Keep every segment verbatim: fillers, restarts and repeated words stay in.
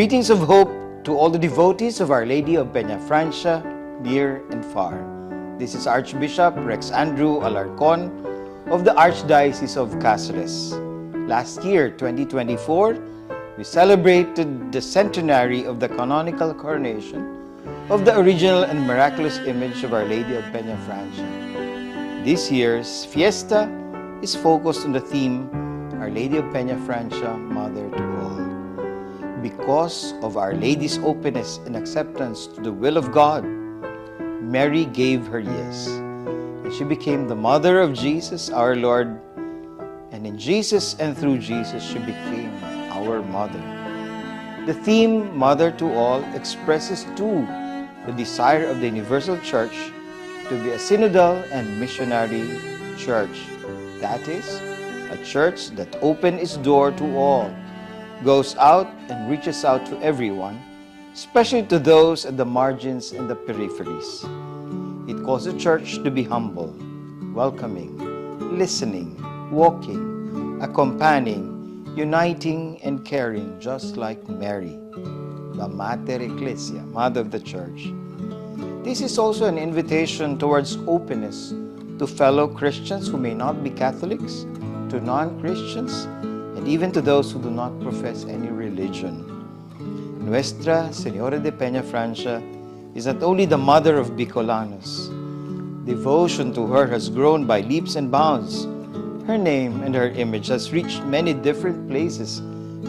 Greetings of hope to all the devotees of Our Lady of Peñafrancia, near and far. This is Archbishop Rex Andrew Alarcon of the Archdiocese of Caceres. Last year, twenty twenty-four, we celebrated the centenary of the canonical coronation of the original and miraculous image of Our Lady of Peñafrancia. This year's fiesta is focused on the theme, Our Lady of Peñafrancia, Mother to All. Because of Our Lady's openness and acceptance to the will of God, Mary gave her yes, and she became the mother of Jesus, our Lord, and in Jesus and through Jesus, she became our mother. The theme, Mother to All, expresses too the desire of the universal church to be a synodal and missionary church. That is, a church that opens its door to all, goes out and reaches out to everyone, especially to those at the margins and the peripheries. It calls the church to be humble, welcoming, listening, walking, accompanying, uniting, and caring, just like Mary, the Mater Ecclesia, Mother of the Church. This is also an invitation towards openness to fellow Christians who may not be Catholics, to non-Christians, and even to those who do not profess any religion. Nuestra Señora de Peñafrancia is not only the mother of Bicolanos. Devotion to her has grown by leaps and bounds. Her name and her image has reached many different places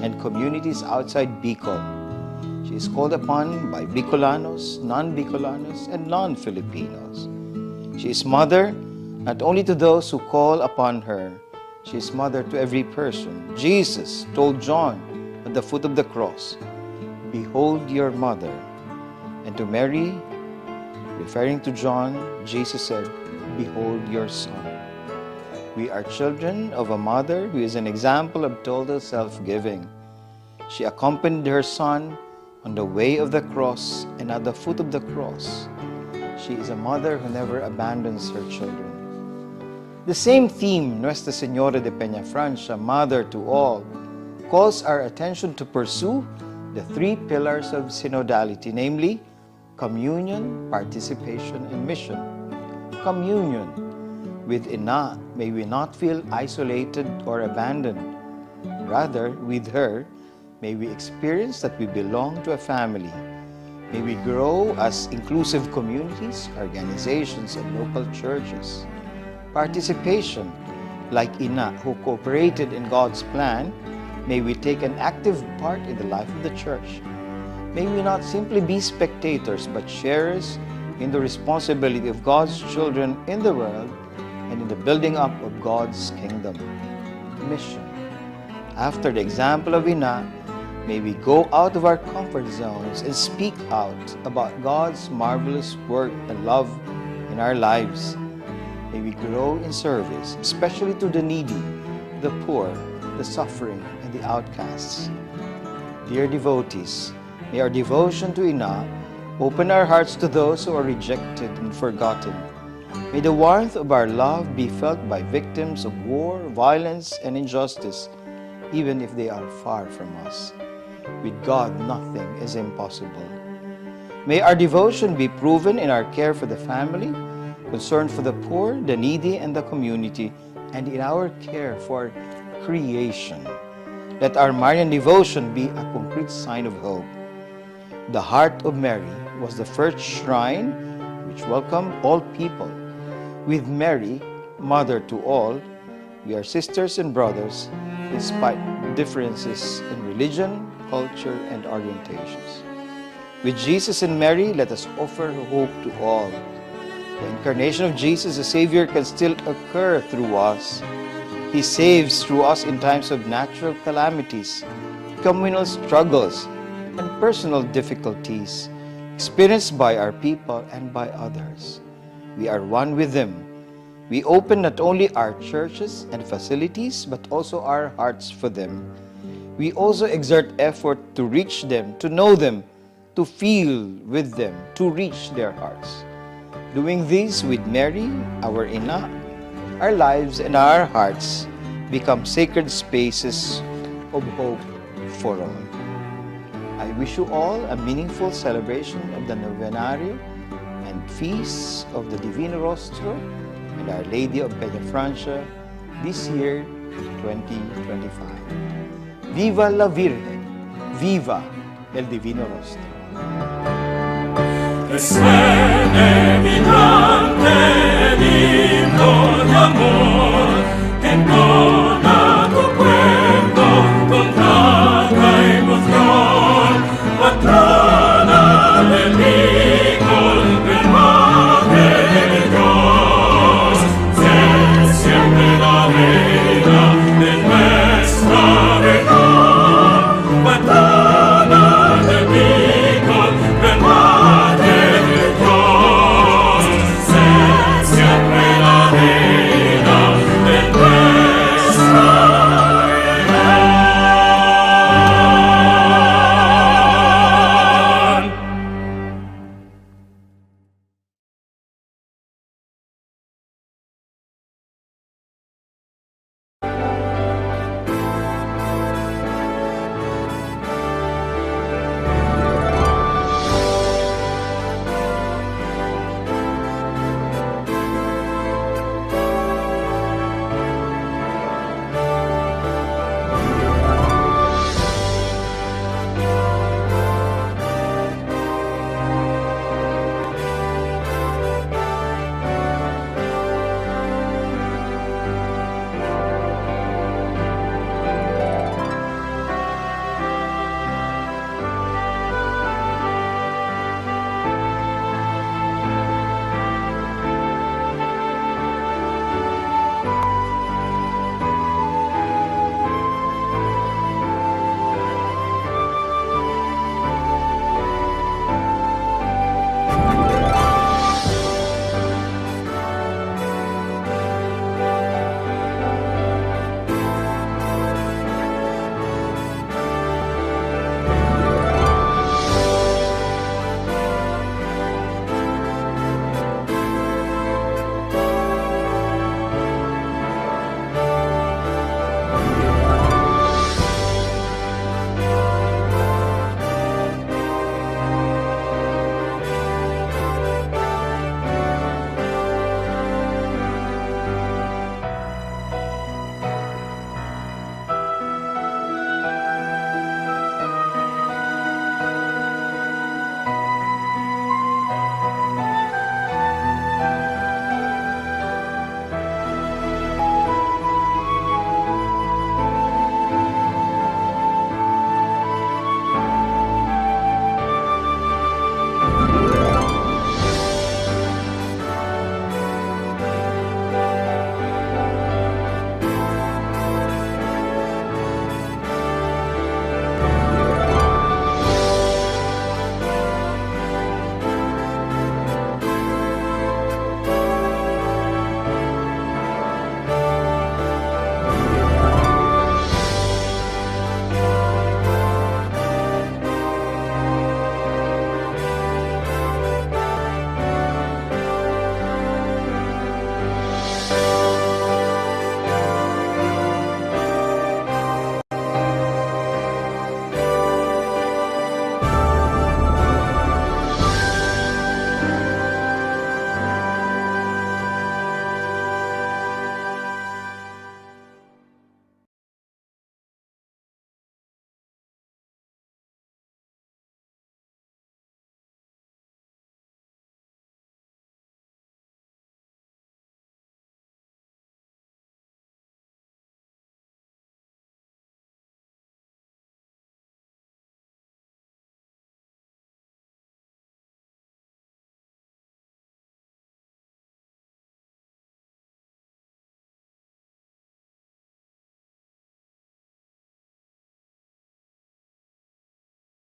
and communities outside Bicol. She is called upon by Bicolanos, non-Bicolanos, and non-Filipinos. She is mother not only to those who call upon her, she is mother to every person. Jesus told John at the foot of the cross, "Behold your mother." And to Mary, referring to John, Jesus said, "Behold your son." We are children of a mother who is an example of total self-giving. She accompanied her son on the way of the cross and at the foot of the cross. She is a mother who never abandons her children. The same theme, Nuestra Señora de Peñafrancia, Mother to All, calls our attention to pursue the three pillars of synodality, namely communion, participation, and mission. Communion. With Ina, may we not feel isolated or abandoned. Rather, with her, may we experience that we belong to a family. May we grow as inclusive communities, organizations, and local churches. Participation, like Ina who cooperated in God's plan, may we take an active part in the life of the church. May we not simply be spectators, but sharers in the responsibility of God's children in the world and in the building up of God's kingdom. Mission. After the example of Ina, may we go out of our comfort zones and speak out about God's marvelous work and love in our lives. May we grow in service, especially to the needy, the poor, the suffering, and the outcasts. Dear devotees, may our devotion to Ina open our hearts to those who are rejected and forgotten. May the warmth of our love be felt by victims of war, violence, and injustice, even if they are far from us. With God, nothing is impossible. May our devotion be proven in our care for the family, concern for the poor, the needy, and the community, and in our care for creation. Let our Marian devotion be a concrete sign of hope. The heart of Mary was the first shrine which welcomed all people. With Mary, Mother to All, we are sisters and brothers despite differences in religion, culture, and orientations. With Jesus and Mary, let us offer hope to all. The incarnation of Jesus the Savior can still occur through us. He saves through us in times of natural calamities, communal struggles, and personal difficulties experienced by our people and by others. We are one with them. We open not only our churches and facilities, but also our hearts for them. We also exert effort to reach them, to know them, to feel with them, to reach their hearts. Doing this with Mary, our Ina, our lives and our hearts become sacred spaces of hope for all. I wish you all a meaningful celebration of the Novenario and Feast of the Divino Rostro and Our Lady of Peñafrancia this year, twenty twenty-five. Viva la Virgen! Viva el Divino Rostro! Escene vibrante el himno de amor, en toda tu cuerpo contra la emoción, patrona del Bicol, Madre de Dios, sé siempre la reina de nuestra región. Patrona del Bicol, Madre de Dios, sé siempre la reina de nuestra región.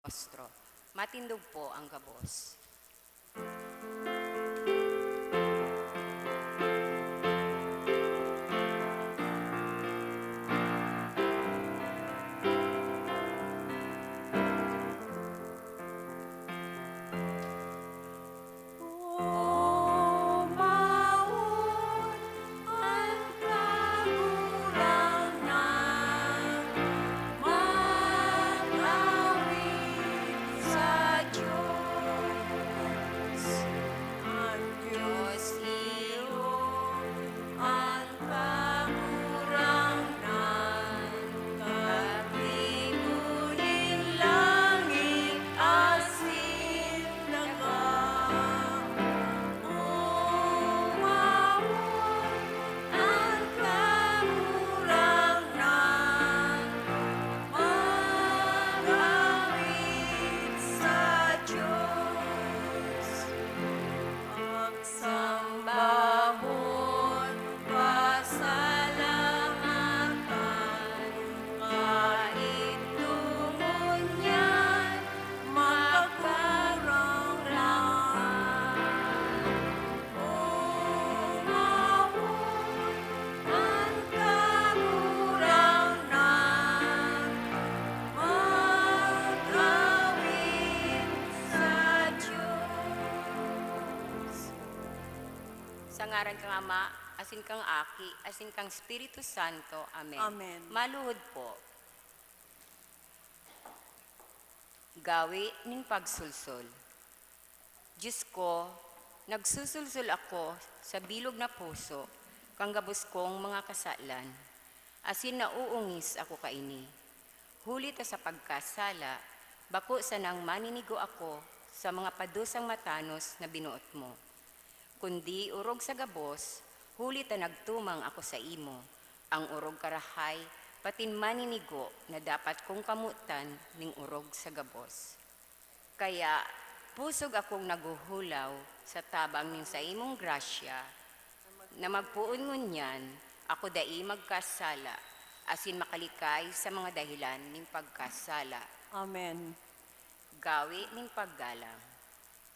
Ostro. Matindog po ang gabos. Umaon an Kagurangnan, mag-awit Ngaran kan Ama, asin kan Aki, asin kan Espiritu Santo. Amen. Amen. Maluhod po. Gawe nin pagsulsol. Diyos ko, nagsusulsol ako sa bilog na puso kan gabos kong mga kasalan, asin nauungis ako kaini. Huli ta sa pagkasala, bako sanang maninigo ako sa mga padusang matanos na binoot mo, kundi orog sa gabos, huli ta nagtumang ako saimo, ang orog karahay, patin maninigo na dapat kong kamotan ning orog sa gabos. Kaya, pusog akong naghuhulaw sa tabang nin saimong grasya, na magpoon ngunyan ako dai magkasala, asin makalikay sa mga dahilan nin pagkasala. Amen. Gawe nin paggalang.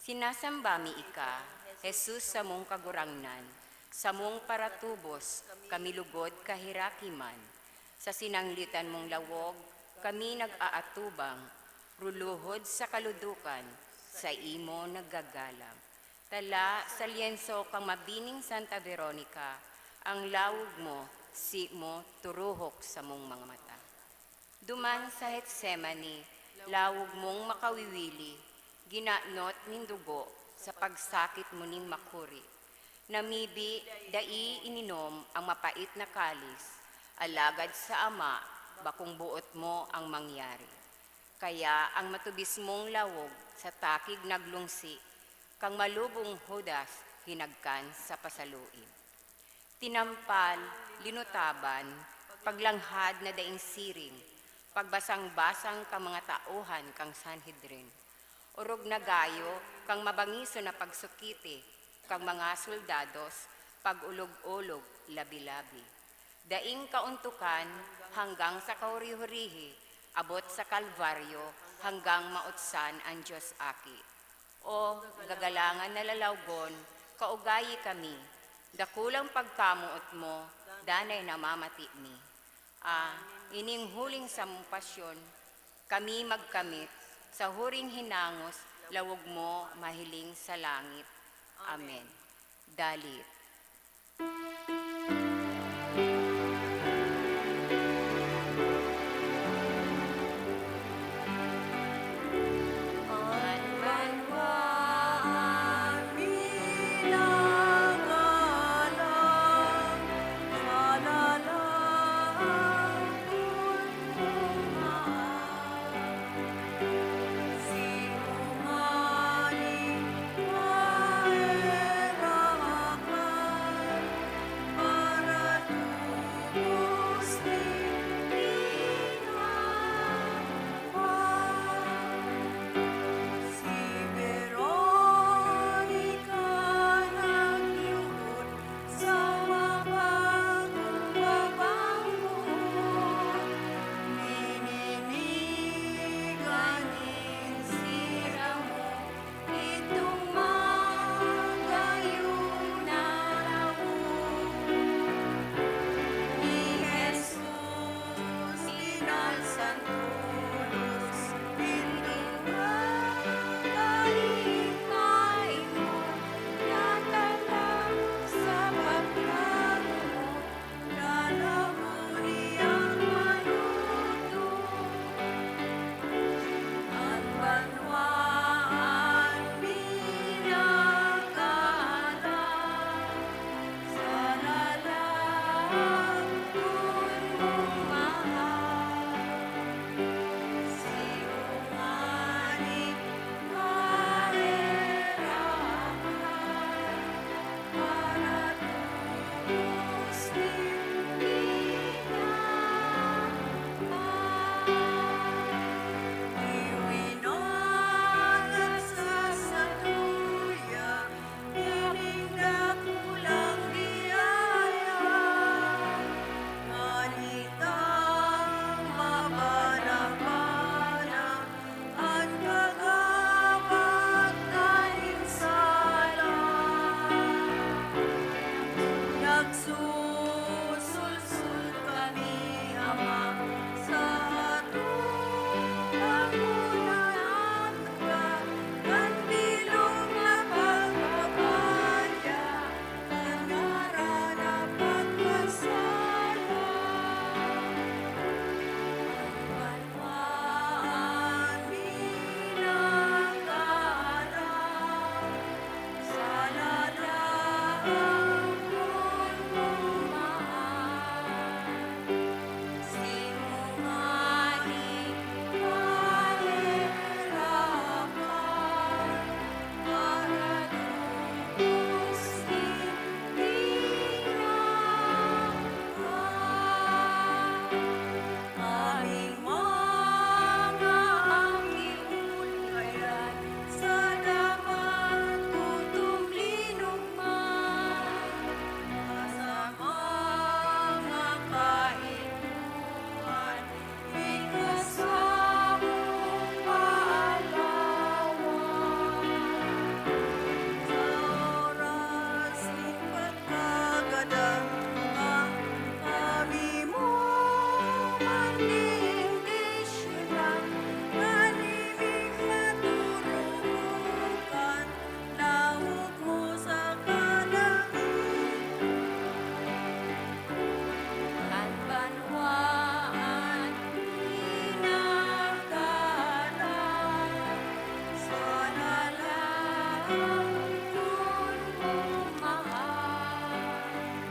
Sinasamba mi ika, Jesus, samong Kagurangnan, samong paratubos kami lugod kahiraki man. Sa sinanglitan mong lawog kami nag-aatubang, ruluhod sa kaludukan, saimo naggagalang. Tala sa lyenso kang mabining Santa Veronica, ang lawog mo, si mo turuhok samong mga mata. Duman sa Getsemani, lawog mong makawiwili, ginanot nin dugo sa pagsakit mo nin makuri. Namibi, dai ininom ang mapait na kalis, alagad sa Ama, bakong boot mo ang mangyari. Kaya ang matubis mong lawog sa takig naglungsi, kang malubong Judas hinagkan sa pasaluib. Tinampal, linutaban, paglanghad na daing siring, pagbasang-basang kan mga tauhan kan Sanhedrin. Orog na gayo kan mabangiso na pagsukiti kan mga soldados, pag-olog-olog, labi-labi. Daing kaontokan hanggang sa kahuri-hurihi, abot sa Kalbaryo hanggang mautsan an Dios Aki. O gagalangan na lalawgon, kaugayi kami, dakulang pagkamoot mo, danay namamati mi. Ah, ining huling samong pasyon, kami magkamit sa huring hinangos, lawog mo mahiling sa langit. Amen. Dalit.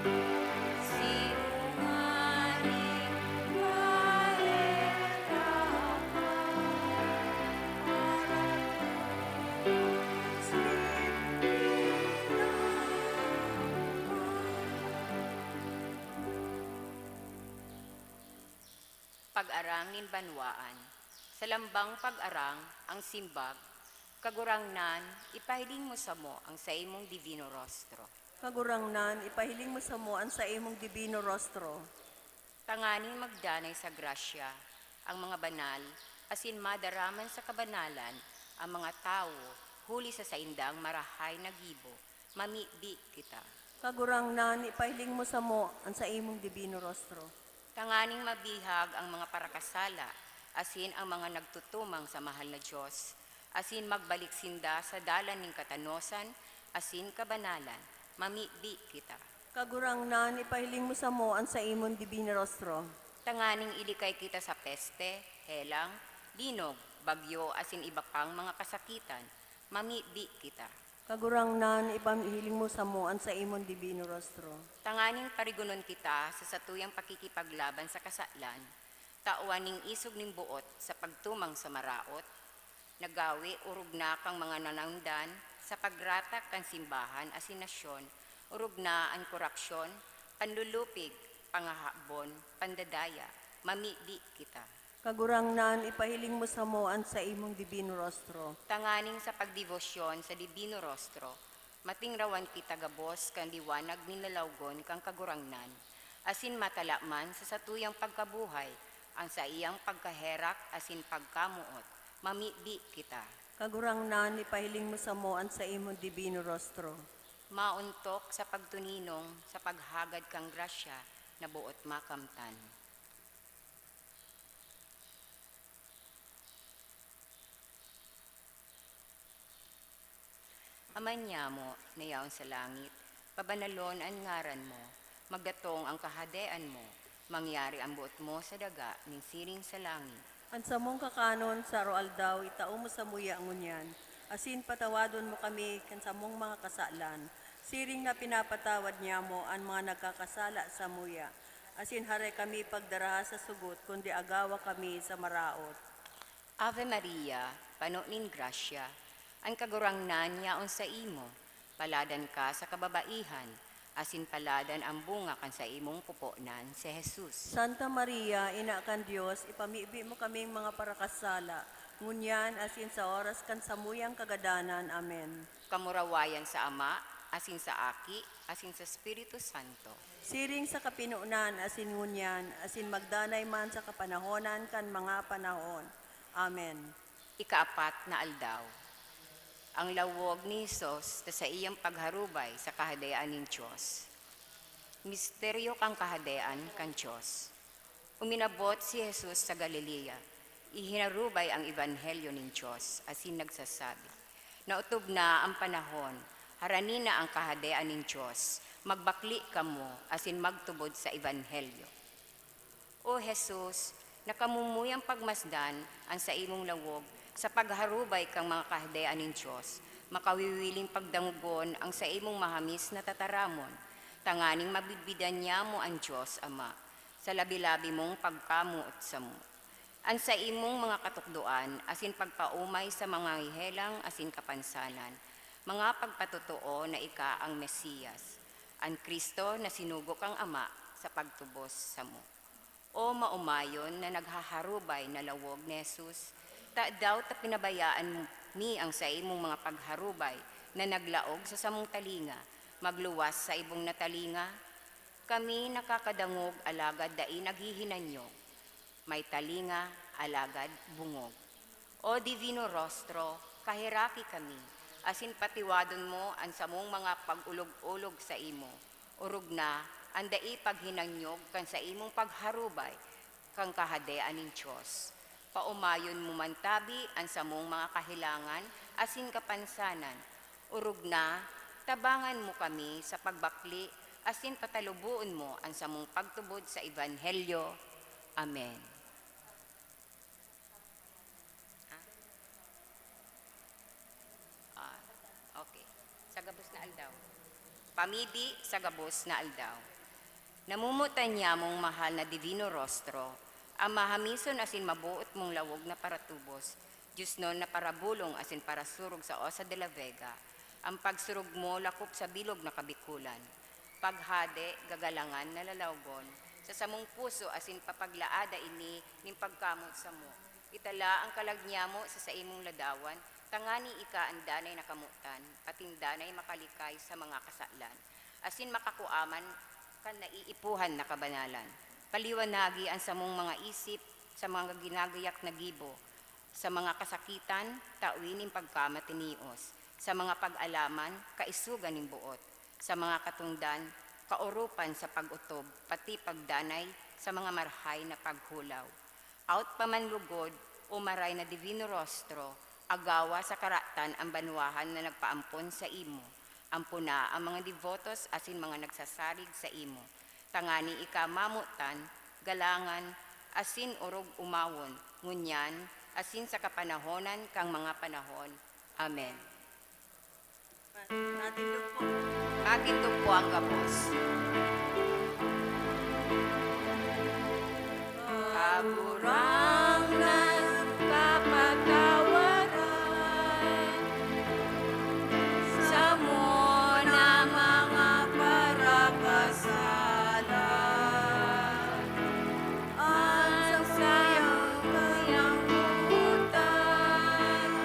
Sinungaling gaeta ka, aram ko, sinungaling. Pag-arang nin banwaan. Sa lambang pag-arang, ang simbag, Kagurangnan, ipahiling mo samo ang saimong dibino rostro. Kagurangnan, ipahiling mo samo an saimong dibino rostro. Tanganing magdanay sa grasya ang mga banal, asin madaraman sa kabanalan ang mga tawo huli sa saindang marahay na gibo, mamibi kita. Kagurangnan, ipahiling mo samo an saimong dibino rostro. Tanganing mabihag ang mga parakasala, asin ang mga nagtutumang sa mahal na Dios, asin magbalik sinda sa dalan nin katanosan asin kabanalan, mamibi kita. Kagurangnan, ipahiling mo samo an saimong dibino rostro. Tanganing ilikay kita sa peste, helang, linog, bagyo, asin iba pang mga kasakitan, mamibi kita. Kagurangnan, ipahiling mo samo an saimong dibino rostro. Tanganing parigonon kita sa satuyang pakikipaglaban sa kasalan, tawan nin isog nin boot sa pagtumang sa maraot, nagawi orog na kan mga nanaundan sa pagratak kan simbahan asin nasyon, orog na an korapsyon, panlulupig, pangahabon, pandadaya, mamibi kita. Kagurangnan, ipahiling mo samo an saimong dibino rostro. Tanganing sa pagdebosyon sa dibino rostro, matingrawan kita gabos kan liwanag nin lalawgon kan Kagurangnan, asin matala man sa satuyang pagkabuhay an saiyang pagkaherak asin pagkamoot, mamibi kita. Kagurangnan, ipahiling mo samo an saimong dibino rostro. Maontok sa pagtuninong sa paghagad kan grasya na boot makamtan. Ama niamo na yaon sa langit, pabanalon an ngaran mo, magdatong an kahadean mo, mangyari an boot mo sa daga nin siring sa langit. An samong kakanon sa aroaldaw itao mo samuya ngunyan, asin patawadon mo kami kan samong mga kasalan, siring na pinapatawad niamo an mga nagkakasala samuya, asin hare kami pagdaraha sa sugot, kundi agawa kami sa maraot. Ave Maria, pano nin grasya, an Kagurangnan yaon saimo. Paladan ka sa kababaihan, asin paladan an bunga kan saimong puponan, si Jesus. Santa Maria, Ina kan Dios, ipamibi mo kaming mga parakasala, ngunyan asin sa oras kan samuyang kagadanan. Amen. Kamurawayan sa Ama, asin sa Aki, asin sa Espiritu Santo. Siring sa kapinonan, asin ngunyan, asin magdanay man sa kapanahonan kan mga panahon. Amen. Ikaapat na aldaw. Ang lawog ni Jesus ta saiyang pagharubay sa Kahadean nin Dios. Misteryo kan Kahadean kan Dios. Uminabot si Jesus sa Galilea, ihinarubay ang ebanghelyo nin Dios, asin nagsasabi, "Naotob na an panahon, harani na an Kahadean nin Dios, magbakle kamo asin magtubod sa ebanghelyo." O Jesus, nakamumuyang pagmasdan an saimong lawog sa pagharubay kan mga Kahadean nin Dios, makawiwiling pagdangogon an saimong mahamis na tataramon, tanganing mabidbidan niamo an Dios Ama, sa labi-labi mong pagkamoot samo. An saimong mga katukdoan asin pagpaomay sa mga helang asin kapansanan, mga pagpatotoo na ika an Mesias, an Cristo na sinugo kan Ama sa pagtubos samo. O maomayon na naghaharubay na lawog ni Jesus, tadaw ta pinabayaan mi an saimong mga pagharubay na naglaog sa samong talinga, magluwas sa ibong na talinga? Kami nakakadangog alagad dai naghihinanyog. May talinga, alagad bungog. O Divino Rostro, kaheraki kami, asin patiwadon mo an samong mga pag-olog-olog saimo. Orog na an dai paghinanyog kan saimong pagharubay kan Kahadean nin Dios. Paomayon mo man tabi an samong mga kahelangan asin kapansanan. Orog na, tabangan mo kami sa pagbakle asin pataluboon mo an samong pagtubod sa Ebanghelyo. Amen. Ah? Ah, okay. Sa gabos na aldaw. Pamidi sa gabos na aldaw. Namumutan niya mong mahal na Divino Rostro, ang mahamison asin maboot mong lawog na paratubos, diosnon na parabolong asin parasurog sa Osa de la Vega, ang pagsurog mo lakop sa bilog na kabikulan. Paghade, gagalangan na lalawgon, sa samong puso asin papaglaada ini nin pagkamot samo. Itala ang kalag niyamo sa saimong ladawan, tangani ika an danay na kamotan, patin danay makalikay sa mga kasalan, asin makakua man kan naiipuhan na kabanalan. Paliwanagi an samong mga isip sa mga ginagayak na gibo, sa mga kasakitan, tawi nin pagkamatinios, sa mga pag-alaman, kaisogan nin boot, sa mga katongdan, kaoropan sa pag-otob, pati pagdanay sa mga marhay na paghulaw. Aot pa man lugod o maray na Divino Rostro, agawa sa karatan an banwahan na nagpaampon saimo. Ampona an mga debotos asin mga nagsasarig saimo, tangani ika mamotan, galangan, asin orog-omawon, ngunyan, asin sa kapanahonan kan mga panahon. Amen. Matindog po. Matindog po ang gabos. Kagurangnan, kapatawaran, samo na mga parapasala. Ang sayang kayang utang,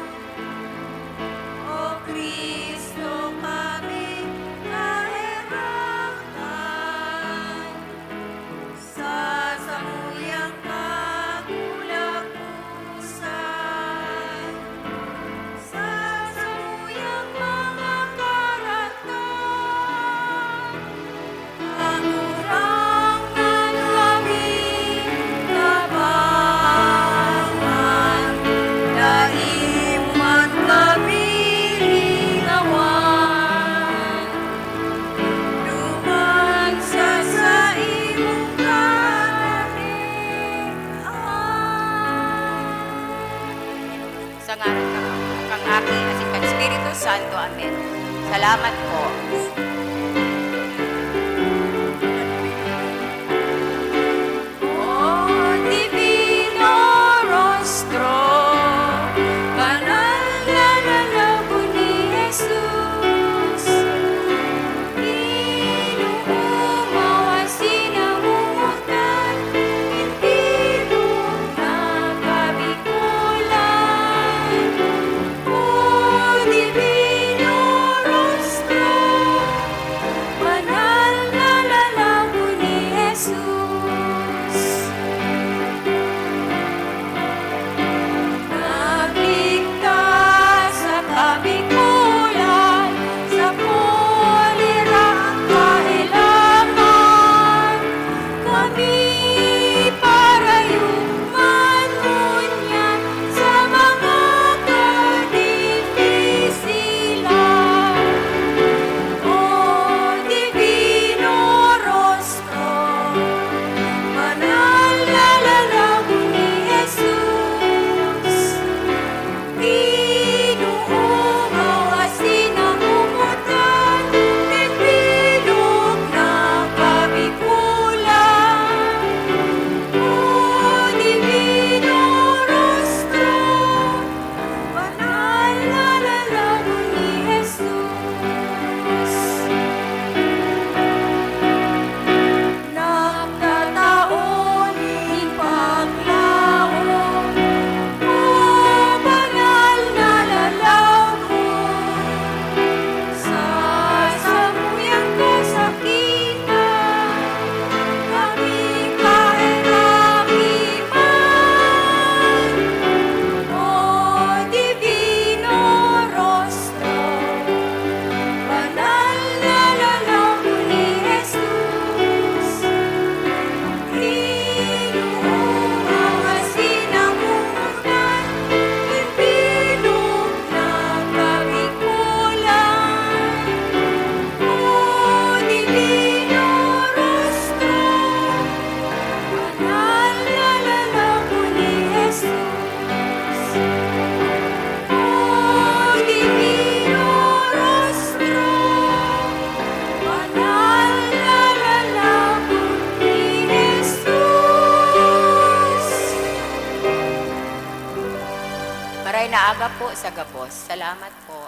O Cristo, kami naheherakan. Sa samuyang kagulagusan, sa samuyang mga karatan, Kagurangnan, kami tabangan, dai mo man kami lingawan, duman sa saimong kararean. Sa ngaran kan, kan Aki, asin kan Espiritu Santo. Amen. Salamat po. O Divino Rostro, banal na lalagon ni Jesus, inoomaw asin namomotan, nin bilog na kabikulan. O Divino Rostro, Aga po sa gabos. Salamat po.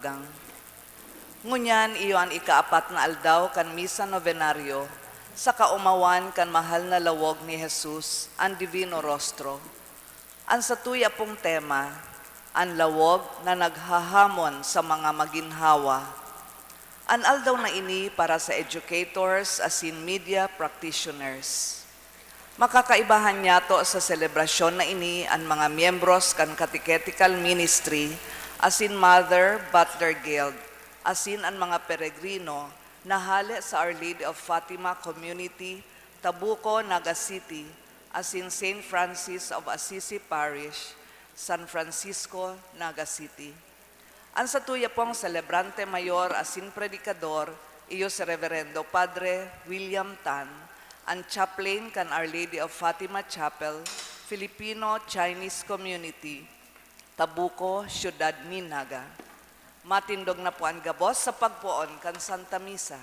Gang. Ngunyan iyo an ikaapat na aldaw kan Misa Novenario sa kaomawan kan mahal na lawog ni Jesus, an Divino Rostro. An satuya pong tema, an lawog na naghahamon sa mga maginhawa. An aldaw na ini para sa educators asin media practitioners. Makakaibahan niyato sa selebrasyon na ini an mga miyembros kan Catechetical Ministry asin Mother Butler Guild, asin an mga peregrino na hale sa Our Lady of Fatima Community, Tabuco, Naga City, asin Saint Francis of Assisi Parish, San Francisco, Naga City. An satuya pong selebrante mayor asin predikador, iyo si Reverendo Padre William Tan, an chaplain kan Our Lady of Fatima Chapel, Filipino-Chinese Community, Tabuco, Siyudad nin Naga. Matindog na po an gabos sa pagpoon kan Santa Misa.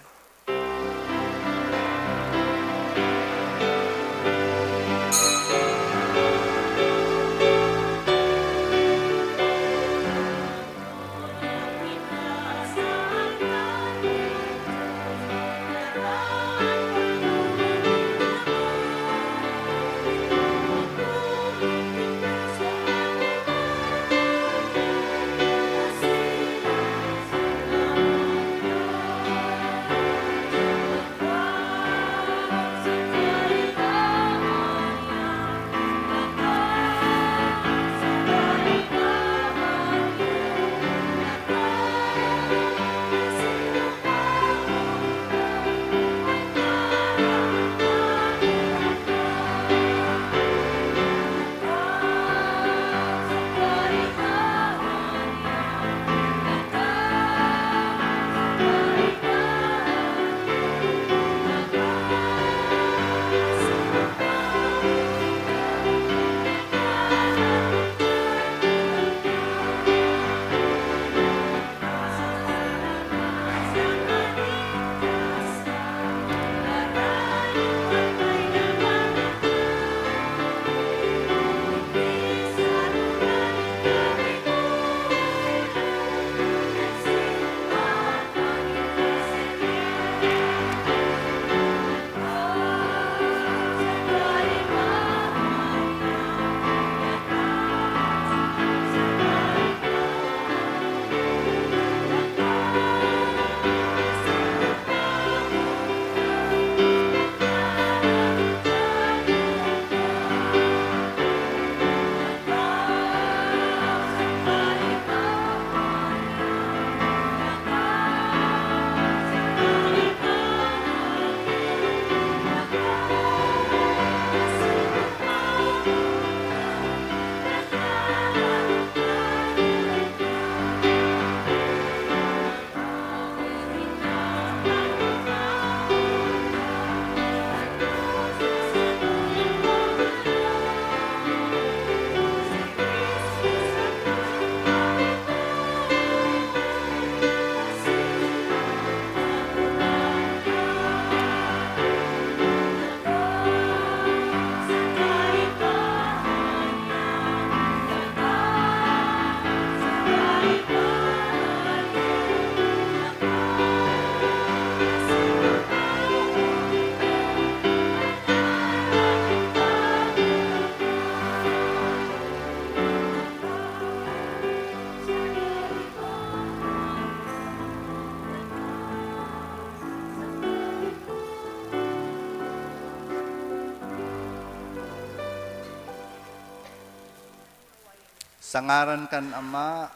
Sa ngaran kan Ama,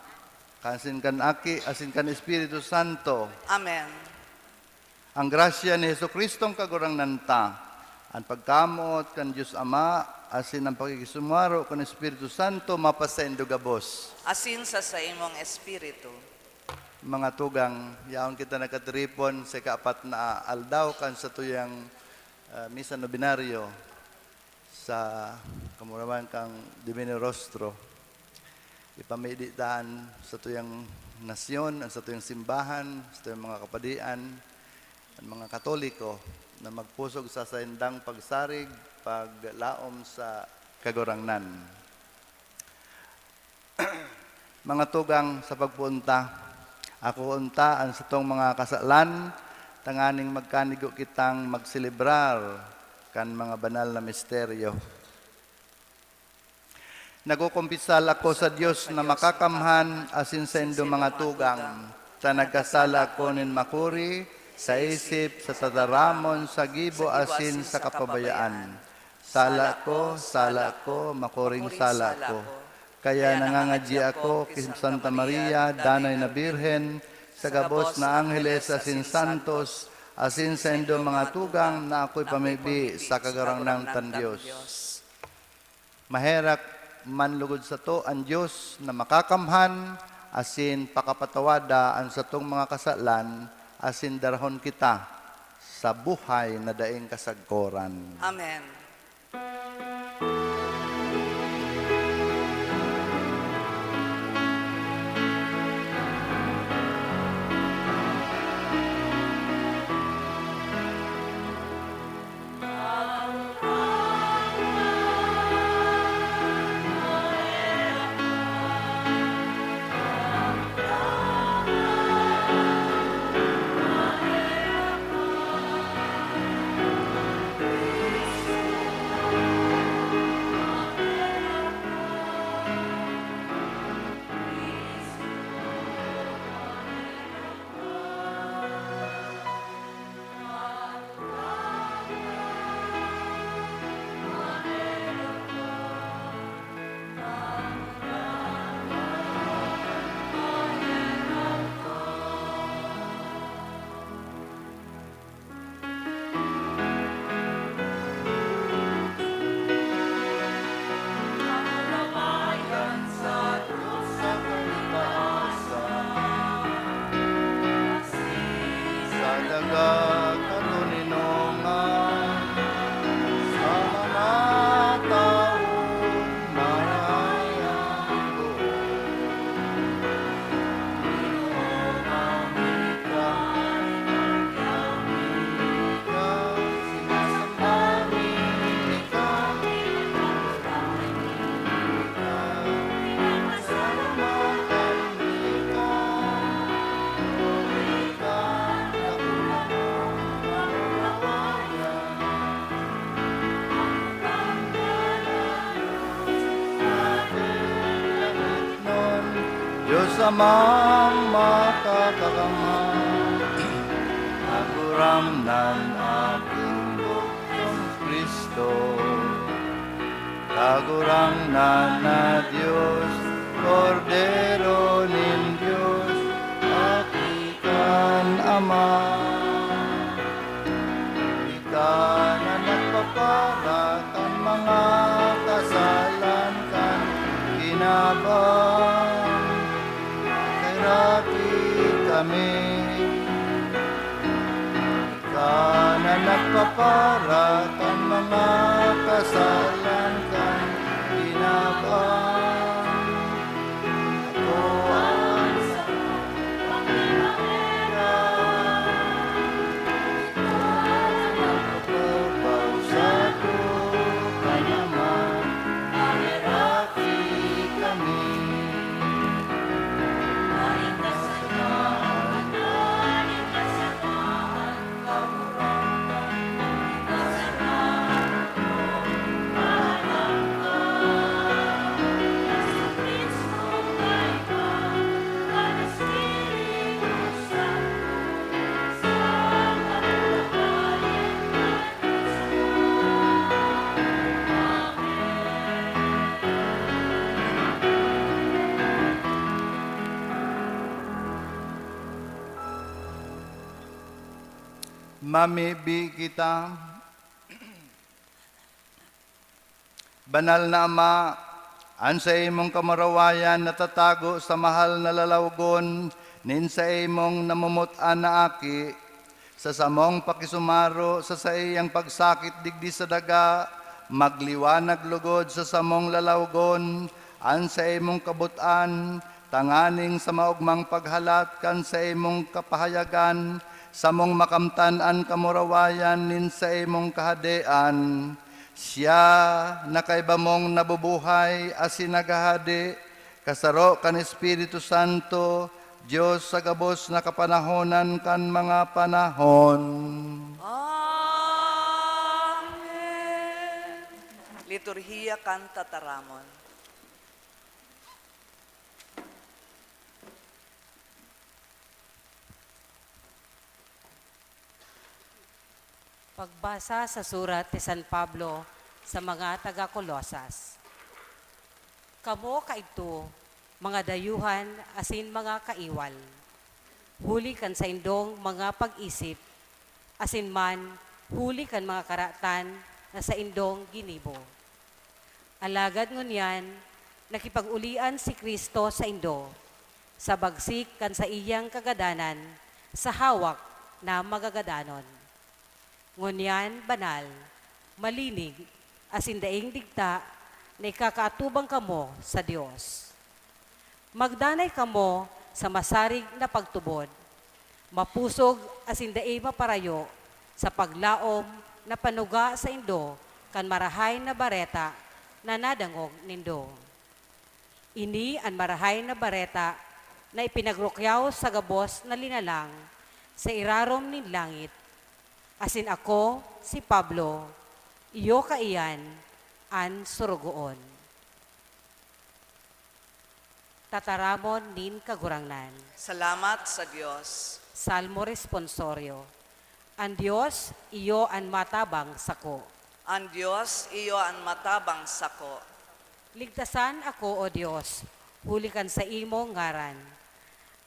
asin kan Aki, asin kan Espiritu Santo. Amen. Ang grasya ni Jesu-Cristong Kagurangnan ta, an pagkamoot kan Dios Ama, asin ang pakikisumaro kan Espiritu Santo mapasaindo gabos. Asin sa saimong espiritu. Mga tugang, yaon kita nagkatiripon sa ikaapat na aldaw kan satuyang, ah, Misa Novenario sa kamuraman kan Divino Rostro. Ipamidi ta an satuyang nasyon, an satuyang simbahan, satuyang mga kapadian, an mga Katoliko na magpusog sa saindang pagsarig, paglaom sa Kagurangnan. Mga tugang, sa pagpoon ta, Akoon ta an satong mga kasalan, tanganing magkanigo kitang magselebrar kan mga banal na misteryo. Nagkukumpisal ako sa Dios na makakamhan asin saindo mga tugang, ta nagkasala ako nin makuri, sa isip, sa tataramon, sa gibo asin sa kapabayaan. Sala ko, sala ko, makuring sala ko. Kaya nangangadyi ako ki Santa Maria, danay na Birhen, sa gabos na angheles asin santos, asin saindo mga tugang na ako'y pamibi sa Kagurangnan tang Dios. Maherak man lugod sato an Dios na makakamhan asin pakapatawada an satong mga kasalan asin darahon kita sa buhay na daing kasagkoran. Amen. Sa daga katoninongan, sa mga tawong marayang buot. Dios Amang makakakamhan, Kagurangnan aking Jesu-Cristo. Kagurangnan na Dios, Kordero nin Dios, Aki kan Ama. Ika na nagpapara kan mga kasalan kan kinaban, kaheraki kami. Ika na nagpapara kan mga kasalan kan kinaban. Ako ang Mamibi kita. Banal na Ama, an saimong kamurawayan natatago sa mahal na lalawgon nin saimong namumut-an na Aki. Sa samong pakisumaro sa saiyang pagsakit digdi sa daga, magliwanag lugod sa samong lalawgon an saimong kabut-an, tanganing sa maogmang paghalat kan saimong kapahayagan, samong makamtan an kamurawayan nin saimong Kahadean. Siya na kaiba mong nabubuhay asin naghahade, kasaro kan Espiritu Santo, Dios sa gabos na kapanahonan kan mga panahon. Amen. Liturhiya kan Tataramon. Pagbasa sa surat ni San Pablo sa mga taga Colosas. Kamo kaidto, mga dayuhan asin mga kaiwal, huli kan saindong mga pag-isip, asin man huli kan mga karatan na saindong ginibo. Alagad ngunyan, nakipag-olian si Cristo saindo, sa bagsik kan saiyang kagadanan sa hawak na magagadanon. Ngunyan banal, malinig, asin daing digta na ikakaatubang kamo sa Dios. Magdanay kamo sa masarig na pagtubod, mapusog asin dai maparayo sa paglaom na panuga saindo kan Marahay na Bareta na nadangog nindo. Ini an Marahay na Bareta na ipinagrukyaw sa gabos na linalang sa irarom nin langit, asin ako, si Pablo, iyo kaiyan, an sorogoon. Tataramon nin Kagurangnan. Salamat sa Dios. Salmo Responsorio. An Dios iyo an matabang sako. An Dios iyo an matabang sako. Ligtasan ako, O Dios, huli kan saimong ngaran,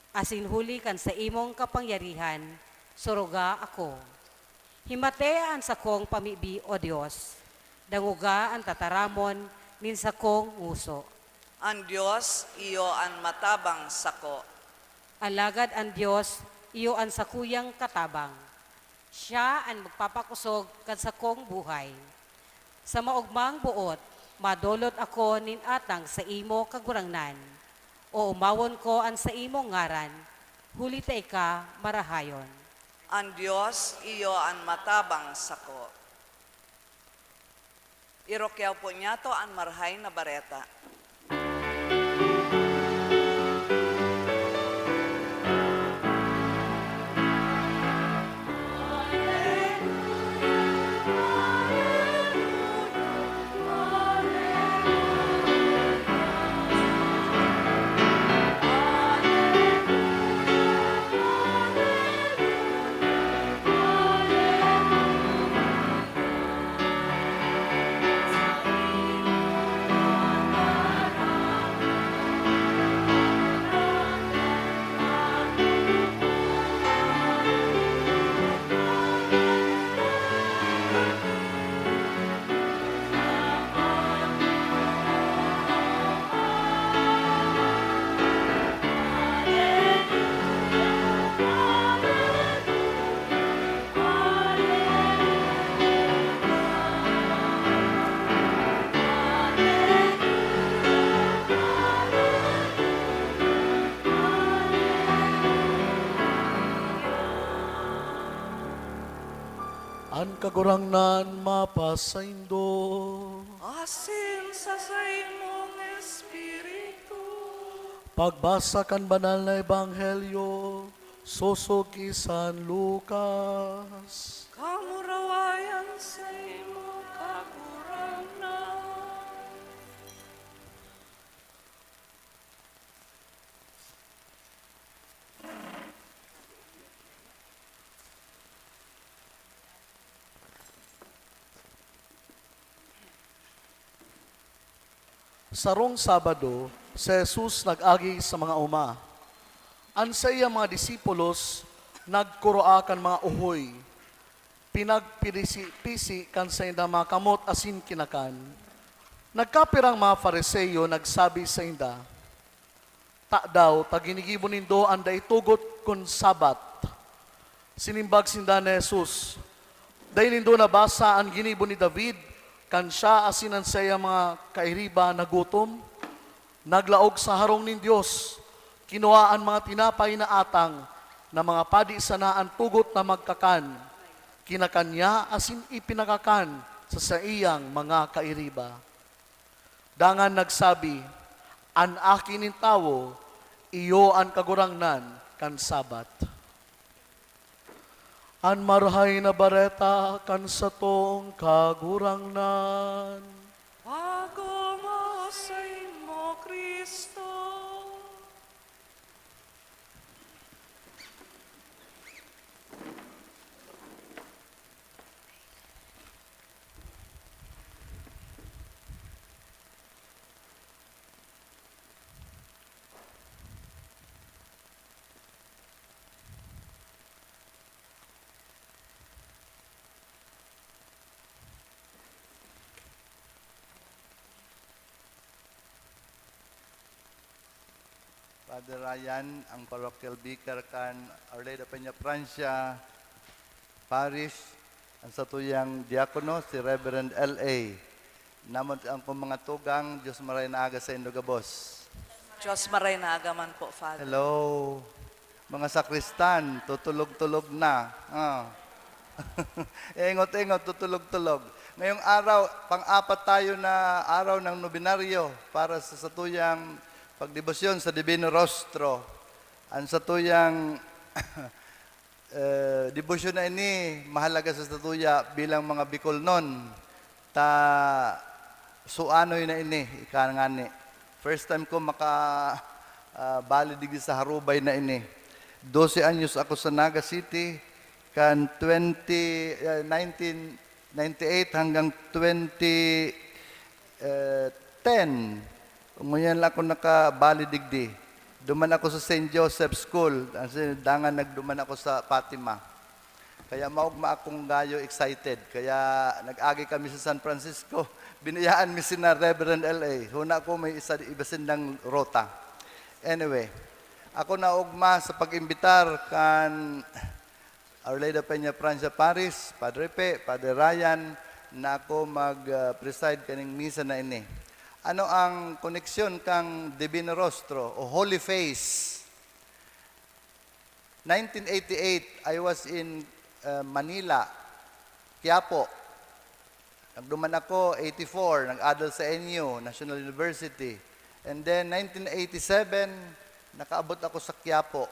asin huli kan saimong kapangyarihan, soroga ako. Himate an sakong pamibi, O Dios, dangoga an tataramon nin sakong ngoso. An Dios iyo an matabang sako. Alagad an Dios iyo an sakuyang katabang. Siya an magpapakosog kan sakong buhay. Sa maogmang boot, madolot ako nin atang saimo, Kagurangnan. Oomawon ko an saimong ngaran, huli ta ika marahayon. An Dios iyo an matabang sako. Irukyaw po niyato an Marahay na Bareta. An Kagurangnan mapasaindo. Asin sa saimong espiritu. Pagbasa kan Banal na Ebanghelyo sosog ki San Lucas. Kamurawayan saimo, Kagurangnan. Sarong Sabado, si Jesus nag-agi sa mga oma. An saiyang mga disipulos nagkuroa kan mga uhoy. Pinagpirisi-pisi kan saindang mga kamot asin kinakan. Nagkapirang mga Fariseo nagsabi sainda, "Tadaw ta ginigibo nindo an dai tugot kun Sabat?" Sinimbag sinda ni Jesus, "Dai nindo nabasa an ginibo ni David kan siya asin an saiyang mga kairiba nagutom? Naglaog sa harong nin Dios, kinua an mga tinapay na atang na mga padi sana an tugot na magkakan. Kinakan niya asin ipinakakan sa saiyang mga kairiba." Dangan nagsabi, "An Aki nin Tawo Iyo an Kagurangnan kan Sabbath. An Marahay na Bareta kan satong Kagurangnan. Pagomos saimo, Cristo. Father Ryan, ang parochial vicar kan Our Lady of Peña Francia Parish, ang satuyang diakono, si Reverend L A. Namot ang kong mga tugang, Diyos maray na aga saindo gabos. Diyos maray na aga man po, Father. Hello, mga sakristan, tutulog-tulog na. Ah. Ingot-ingot, tutulog-tulog. Ngayong araw, pang-apat tayo na araw ng nobenaryo para sa satuyang pagdebosyon sa Divino Rostro. Ang satuyang eh, debosyon na ini mahalaga sa satuya bilang mga Bicolnon. Ta suanoy na ini, ika ngani. First time ko maka, ah, bali digdi sa harubay na ini. Dose anyos ako sa Naga City, kan twenty, ah, nineteen ninety-eight hanggang twenty, eh, ten. Ngunyan lang ako nakabali digdi. Duman ako sa Saint Joseph School, as in, dangan nagduman ako sa Fatima. Kaya maogma akong gayo excited. Kaya nag-agi kami sa San Francisco. Binayaan mi sina Reverend L A. Huna ko may isa, iba sindang rota. Anyway, ako naogma sa pag-imbitar kan Our Lady of Peña Francia Parish, Padre Pe, Padre Ryan, na ako mag, ah, preside kaning misa na ini. Ano ang koneksyon kan Divino Rostro o Holy Face? Nineteen eighty-eight, I was in, ah, Manila, Quiapo. Nagduman ako, eighty-four, nag-adal sa N U, National University. And then, nineteen eighty-seven, nakaabot ako sa Quiapo.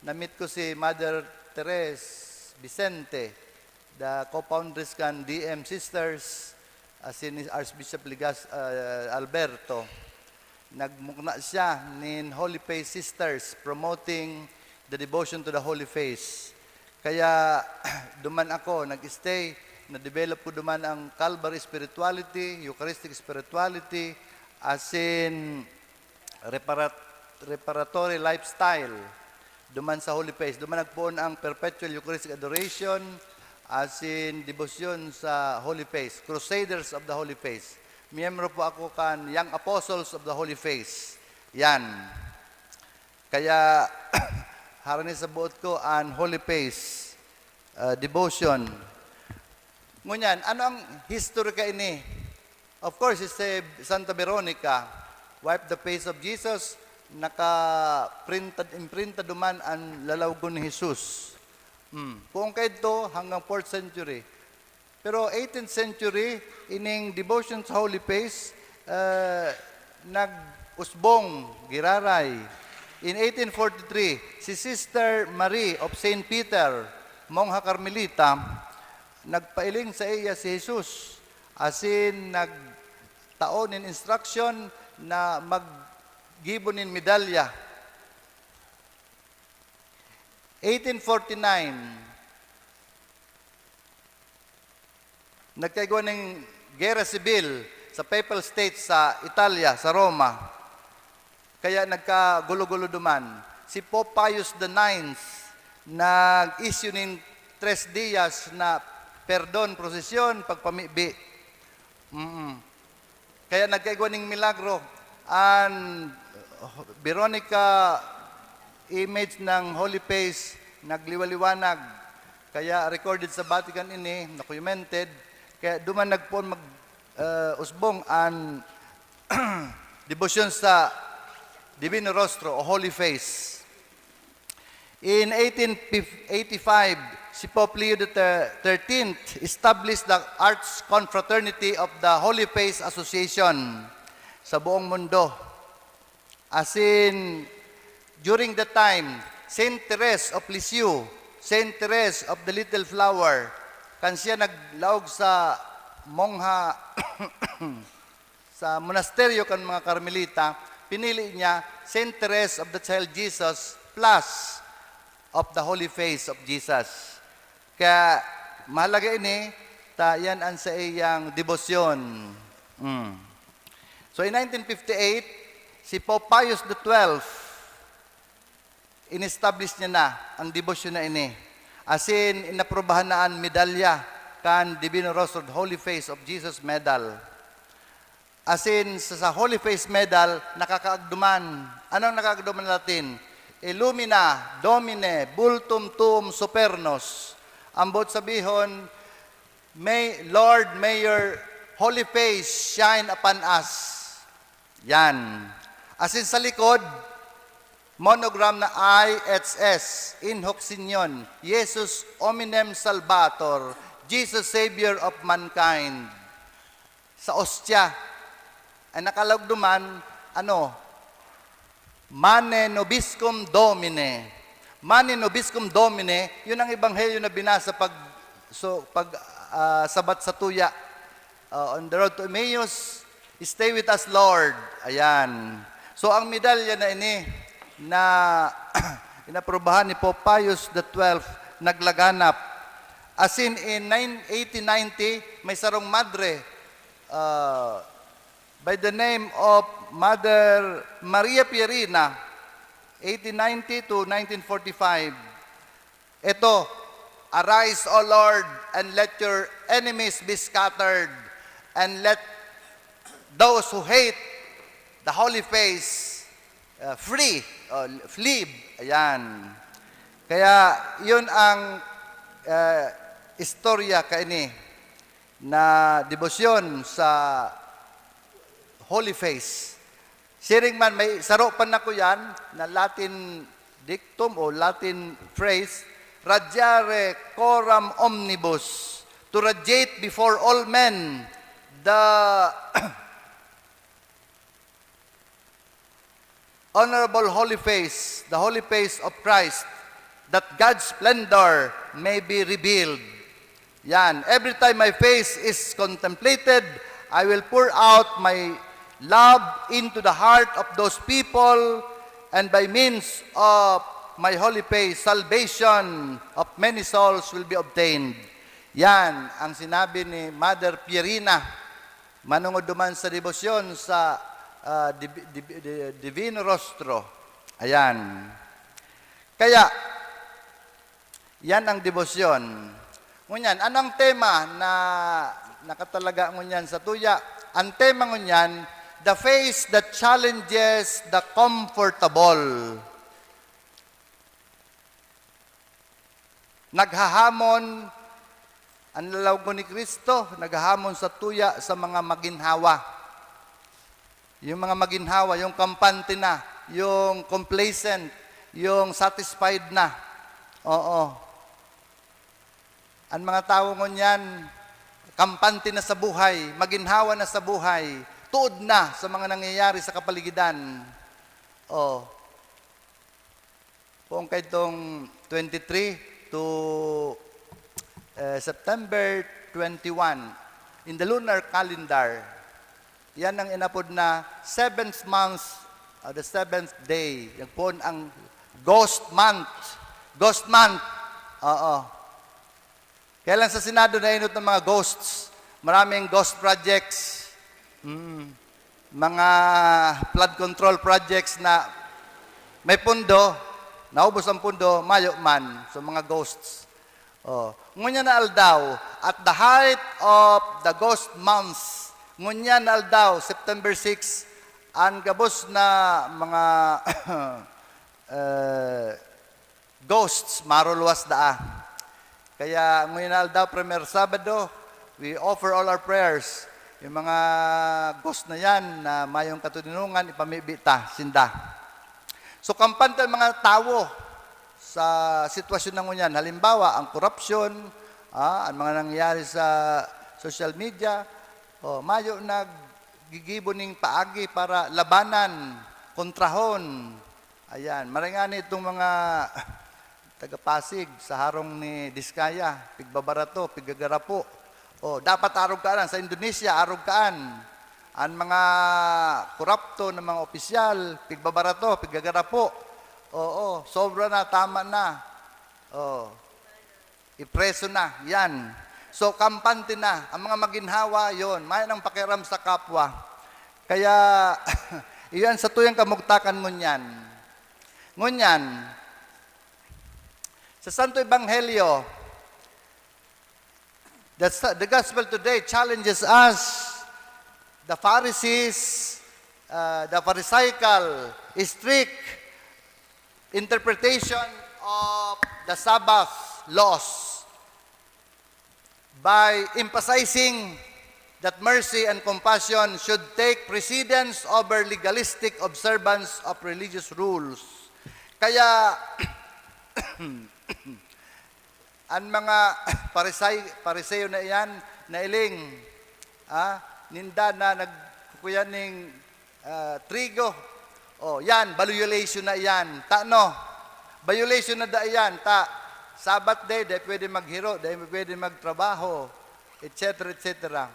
Na-meet ko si Mother Therese Vicente, the co-foundress kan D M Sisters, asin ni Archbishop Legas-, ah, Alberto. Nagmukna siya nin Holy Face Sisters, promoting the devotion to the Holy Face. Kaya, duman ako nag-stay, na-develop ko duman ang Calvary spirituality, Eucharistic spirituality, asin reparat-, reparatory lifestyle duman sa Holy Face. Duman nagpoon ang Perpetual Eucharistic Adoration, asin debosyon sa Holy Face, Crusaders of the Holy Face. Miyembro po ako kan Young Apostles of the Holy Face. Yan. Kaya, harani sa boot ko, an Holy Face, ah, devotion. Ngunyan, ano ang history kaini? Of course, si Santa Veronica, wife the face of Jesus, naka-printed, imprinta duman an lalawgon ni Jesus. Hmm. Poon kaidto hanggang fourth century. Pero eighteenth century, ining devotion sa Holy Face, eh, nag-usbong, giraray. In eighteen forty-three, si Sister Marie of Saint Peter, mongha Carmelita, nagpailing saiya si Jesus, asin nagtao nin instruction na maggibo nin medalya. Eighteen forty-nine, nagkaigwa nin gera sibil sa Papal States sa Italia, sa Roma. Kaya nagkagulo-gulo duman. Si Pope Pius the Ninth nag-issue nin tres dias na perdon, prosesyon, pagpamibi. Mm. Kaya nagkaigwa ning milagro. An Veronica image ng Holy Face nagliwaliwanag. Kaya recorded sa Vatican ini, documented. Kaya duman nagpoon mag, eh, usbong an debosyon sa Divino Rostro o Holy Face. In eighteen eighty-five, si Pope Leo the thirteenth established the Arch Confraternity of the Holy Face Association sa buong mundo. Asin, During that time, Saint Therese of Lisieux, Saint Therese of the Little Flower, kan siya naglaog sa mongha sa monasteryo kan mga Carmelita, pinili niya Saint Therese of the Child Jesus plus of the Holy Face of Jesus. Kaya mahalaga ini, ta yan ang sa iyang debosyon. Mm. So, in nineteen fifty-eight, si Pope Pius the twelfth, in-establish niya na ang debosyon na ini. Asin, inaprubahan na an medalya kan Divino Rostro, Holy Face of Jesus Medal. Asin, sa, sa Holy Face Medal, nakakaagduman. Anong nakaagduman na Latin? Illumina, Domine, bultum tuum supernus. Ang boot sabihon, "May, Lord, may your holy face shine upon us." Yan. Asin sa likod, monogram na I H S, in hoc signo, Jesus hominem salvator, Jesus Savior of mankind. Sa ostya, ay nakalaog duman, ano, "Mane nobiscum Domine." "Mane nobiscum Domine," yun ang ebanghelyo na binasa pag, so, pag, ah, Sabat sa tuya. Ah, on the road to Emmaus, "Stay with us, Lord." Ayan. So, ang medalya na ini na inaprubahan ni Pope Pius the twelfth, naglaganap. Asin, in nine, eighteen ninety, may sarong madre, ah, by the name of Mother Maria Pierina, eighteen ninety to nineteen forty-five. Ito, "Arise, O Lord, and let your enemies be scattered, and let those who hate the holy face, uh, flee, uh, flee." Ayan. Kaya, yun ang, uh, istorya kaini na debosyon sa Holy Face. Siring man, may saro pa na kuyan na Latin dictum o Latin phrase, "Radiare coram omnibus," to radiate before all men the honorable holy face, the holy face of Christ, that God's splendor may be revealed. Yan. "Every time my face is contemplated, I will pour out my love into the heart of those people, and by means of my holy face, salvation of many souls will be obtained." Yan ang sinabi ni Mother Pierina. Manungod duman sa debosyon sa, ah, dibi-, dibi-, di-, Divino Rostro. Ayan. Kaya, yan ang debosyon. Ngunyan, anong tema na nakatalaga ngunyan sa tuya? Ang tema ngunyan, "The face that challenges the comfortable." Naghahamon, ang lalawagon ni Cristo, naghahamon sa tuya sa mga maginhawa. Yung mga maginhawa, yung kampante na, yung complacent, yung satisfied na. Oo. Ang mga tawo ngunyan, kampante na sa buhay, maginhawa na sa buhay, tuod na sa mga nangyayari sa kapaligidan. Oh. Poon kaitong twenty-three to, eh, September twenty-one, in the lunar calendar, yan ang inapod na seventh month, uh, the seventh day. Yan poon ang ghost month. Ghost month. Oo. Kaya lang sa Senado, nainot ng mga ghosts. Maraming ghost projects. Mm. Mga flood control projects na may pondo, naubos ang pondo, mayo man. So, mga ghosts. Oh. Ngunyan na aldaw, at the height of the ghost months, ngunyan na aldaw, September six, ang gabos na mga, eh, ghosts, maruluwas daa. Kaya ngunyan na aldaw, Primer Sabado, we offer all our prayers. Yung mga ghost na yan na mayong katoninongan, ipamibi ta, sinda. So, kampante ang mga tawo sa sitwasyon na ngunyan. Halimbawa, ang korupsyon, ah, ang mga nangyayari sa social media, oh, mayo naggigibo ning paagi para labanan, kontrahon, Ayan, maray ngani itong mga taga-Pasig sa harong ni Diskaya, pigbabarato, piggagarapo. O, dapat arog kaan. Sa Indonesia, arog kaan. An mga korapto na mga opisyal, pigbabarato, piggagarapo. Oo, sobra na, tama na. O, ipreso na, yan. So, kampante na. Ang mga maginhawa, yon, mayo nang pakiaram sa kapwa. Kaya, iyan sa tuyang kamugtakan ngunyan. Ngunyan, sa Santo Ebanghelyo, the, the gospel today challenges us, the Pharisees, uh, the Pharisaical, strict interpretation of the Sabbath laws by emphasizing that mercy and compassion should take precedence over legalistic observance of religious rules. Kaya, an mga Parisay-, Pariseo na iyan, nailing, ah, ninda na nagkukuyan ning, ah, trigo. O, yan, violation na iyan. Ta, no? Violation na da iyan. Ta, Sabbath day, di pwede maghiro, di pwede magtrabaho, et cetera, et cetera.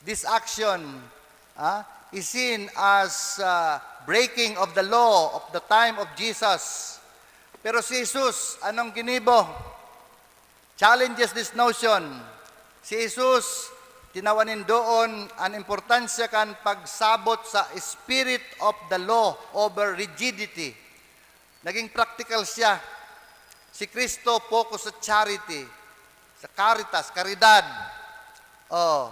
This action, ah, is seen as, ah, breaking of the law of the time of Jesus. Pero si Jesus, anong ginibo? Challenges this notion. Si Jesus, tinawan nin doon an importansya kan pagsabot sa spirit of the law over rigidity. Naging practical siya. Si Cristo focus sa charity, sa caritas, karidad. Oh.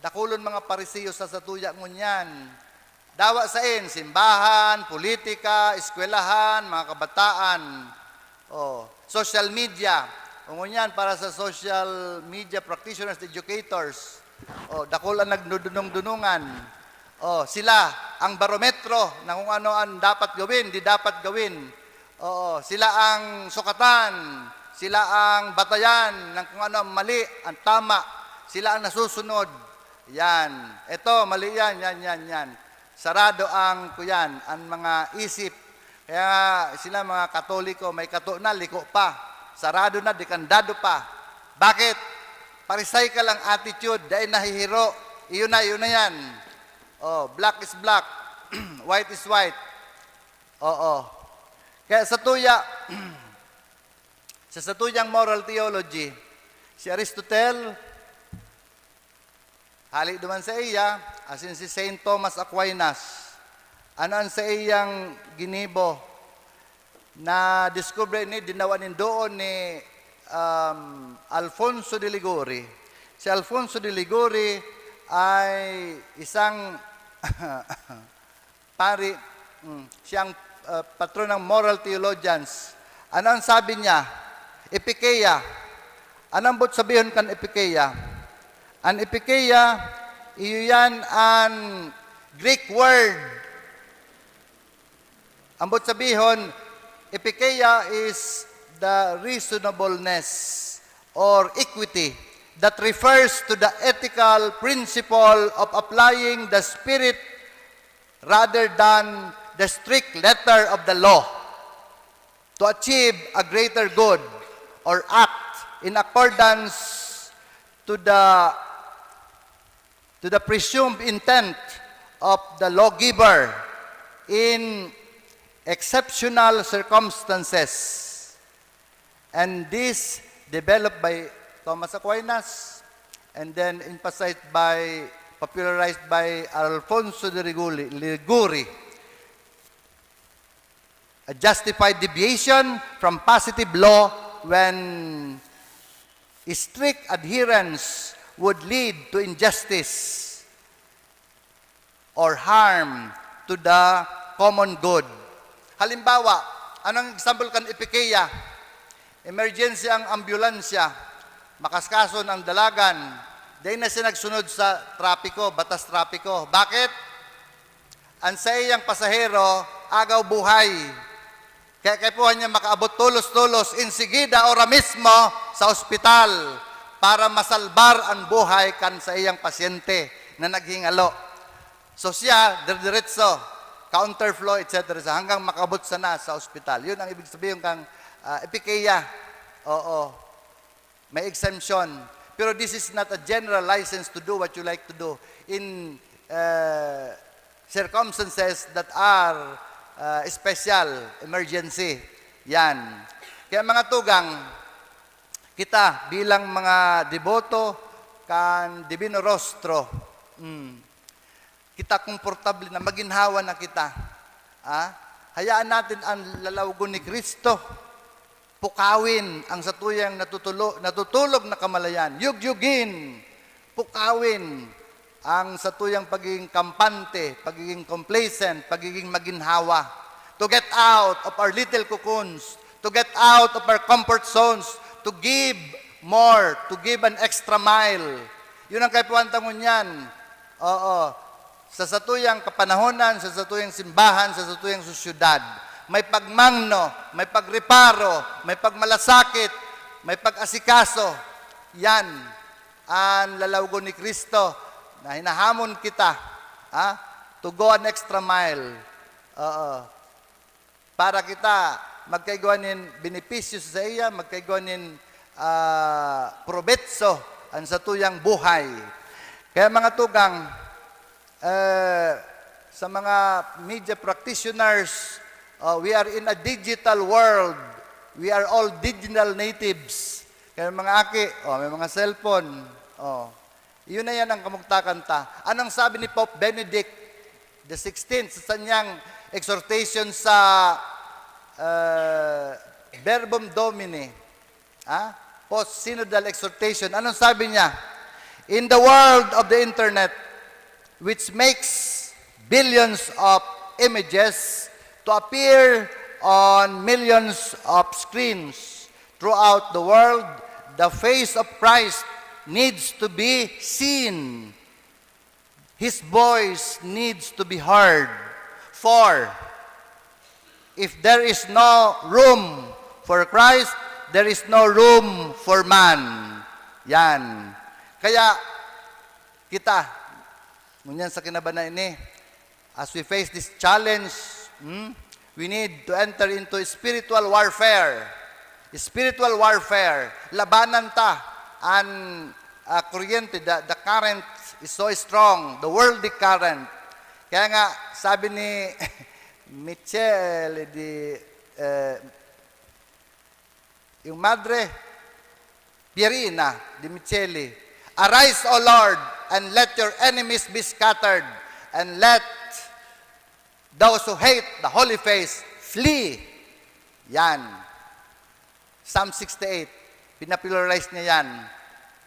Dakulon mga Pariseo sa satuya ngunyan. Dawa sain, simbahan, politika, eskwelahan, mga kabataan. Oh, social media. O ngunyan, para sa social media practitioners, educators. Oh, dakul an nagdudunong-dunungan. Oh, sila ang barometro na kung ano ang dapat gawin, di dapat gawin. Oo, sila ang sukatan, sila ang batayan ng kung ano ang mali, ang tama. Sila ang nasusunod. Yan. Eto, mali yan, yan, yan, yan. Sarado ang, kuyan, ang mga isip. Kaya nga, sila mga Katoliko, may kato na, liko pa. Sarado na, dekandado pa. Bakit? Pharisaical ang attitude, dai nahihiro. Iyo na, iyo na yan. Oh, black is black, white is white. Oo. Kaya sa tuya, sa satuyang moral theology, si Aristotle, hali duman sa iya, asin si Saint Thomas Aquinas, ano an saiyang ginibo? Na-discover ini, dinawa nin doon ni, um, Alfonso de Liguri. Si Alfonso de Liguri ay isang pari, mm, siyang, uh, patron ng moral theologians. Ano ang sabi niya? Epikeia. Ano ang boot sabihon kan epikeia? An epikeia, iyo yan an Greek word. Ang boot sabihon, epikeia is the reasonableness or equity that refers to the ethical principle of applying the spirit rather than the strict letter of the law to achieve a greater good or act in accordance to the, to the presumed intent of the lawgiver in exceptional circumstances. And this developed by Thomas Aquinas and then emphasized by, popularized by Alfonso de Riguli-, Liguri. A justified deviation from positive law when strict adherence would lead to injustice or harm to the common good. Halimbawa, anong example kan epikeia? Emergency ang ambulansya, makaskason ang dalagan, dai na siya nagsunod sa trapiko, batas trapiko. Bakit? An saiyang pasahero, agaw buhay. Kaya kaipuhan niya makaabot tolos-tolos, enseguida, ora mismo, sa ospital para masalbar an buhay kan saiyang pasyente na naghingalo. So siya, dire-diretso. counterflow, et cetera, sa hanggang makabot sana sa ospital. Yun ang ibig sabihin kang, ah, epikeia. Oo. May exemption. Pero this is not a general license to do what you like to do in, uh, circumstances that are, uh, special, emergency. Yan. Kaya mga tugang, kita bilang mga deboto kan Divino Rostro, mm, kita komportable na, maginhawa na kita. Ah, hayaan natin ang lalawgon ni Cristo. Pukawin ang satuyang natutulo-, natutulog na kamalayan. Yugyugin, pukawin ang satuyang pagiging kampante, pagiging complacent, pagiging maginhawa. To get out of our little cocoons, to get out of our comfort zones, to give more, to give an extra mile. Yun ang kaipuhan ta ngunyan. Oo. Sa satuyang kapanahonan, sa satuyang simbahan, sa satuyang sosyedad, may pagmangno, may pagreparo, may pagmalasakit, may pag-asikaso. Yan ang lalawgon ni Cristo na hinahamon kita, ha? To go an extra mile. Oo. Para kita magkaigwa nin benepisyo sa saiya, magkaigwa nin, ah, probetso an satuyang buhay. Kaya, mga tugang, eh, sa mga media practitioners, oh, we are in a digital world. We are all digital natives. Kaya, mga aki, oh, may mga cellphone. Oh. Yun na yan ang kamugtakan ta. Anong sabi ni Pope Benedict the sixteenth sa sanyang exhortation sa, ah, Verbum Domini? Ah? Post-synodal exhortation. Anong sabi niya? "In the world of the internet, which makes billions of images to appear on millions of screens throughout the world, the face of Christ needs to be seen. His voice needs to be heard. For if there is no room for Christ, there is no room for man." Yan. Kaya, kita, ngunyan sa kinaban na ini, as we face this challenge, hmm, we need to enter into spiritual warfare. Spiritual warfare. Labanan ta an, ah, kuryente, the, the current is so strong, the worldly current. Kaya nga, sabi ni Michele di, eh, yung Madre Pierina di Michele, "Arise, O Lord, and let your enemies be scattered, and let those who hate the holy face flee." Yan. Psalm sixty-eight. Pinapolarize niya yan.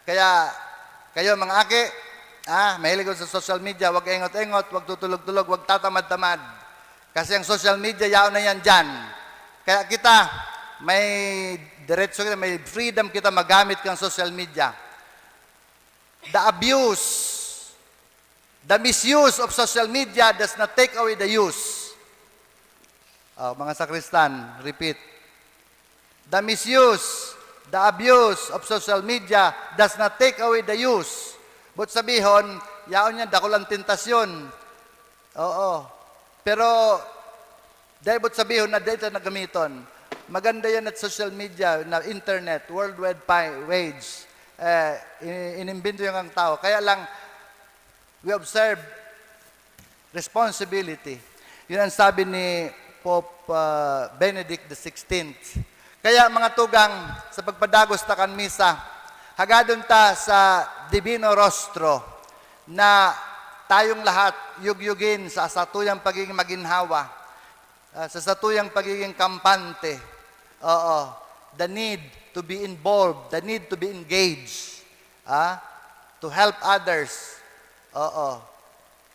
Kaya, kayo, mga aki, ah, mahilig ko sa social media, wag engot-engot, wag tutulog-tulog, wag tatamad-tamad. Kasi ang social media, yaon na yan dyan. Kaya kita, may diretso kita, may freedom kita magamit kang social media. The abuse, the misuse of social media does not take away the use. Oh, mga sakristan, repeat. The misuse, the abuse of social media does not take away the use. But sabihon, yaon yan, dakul ang tentasyon. Oo. Pero, dai boot sabihon na dai ta nagamiton. Maganda yan at social media, na internet, World Wide Pi-, Wage. Eh, i-, inimbento yan ng tao. Kaya lang, we observe responsibility. Yun ang sabi ni Pope, ah, Benedict the sixteenth. Kaya, mga tugang, sa pagpadagos ta kan misa, hagadon ta sa Divino Rostro na tayong lahat yugyugin sa satuyang pagiging maginhawa, ah, sa satuyang pagiging kampante. Oo, the need to be involved, the need to be engaged, ah, to help others. Oo.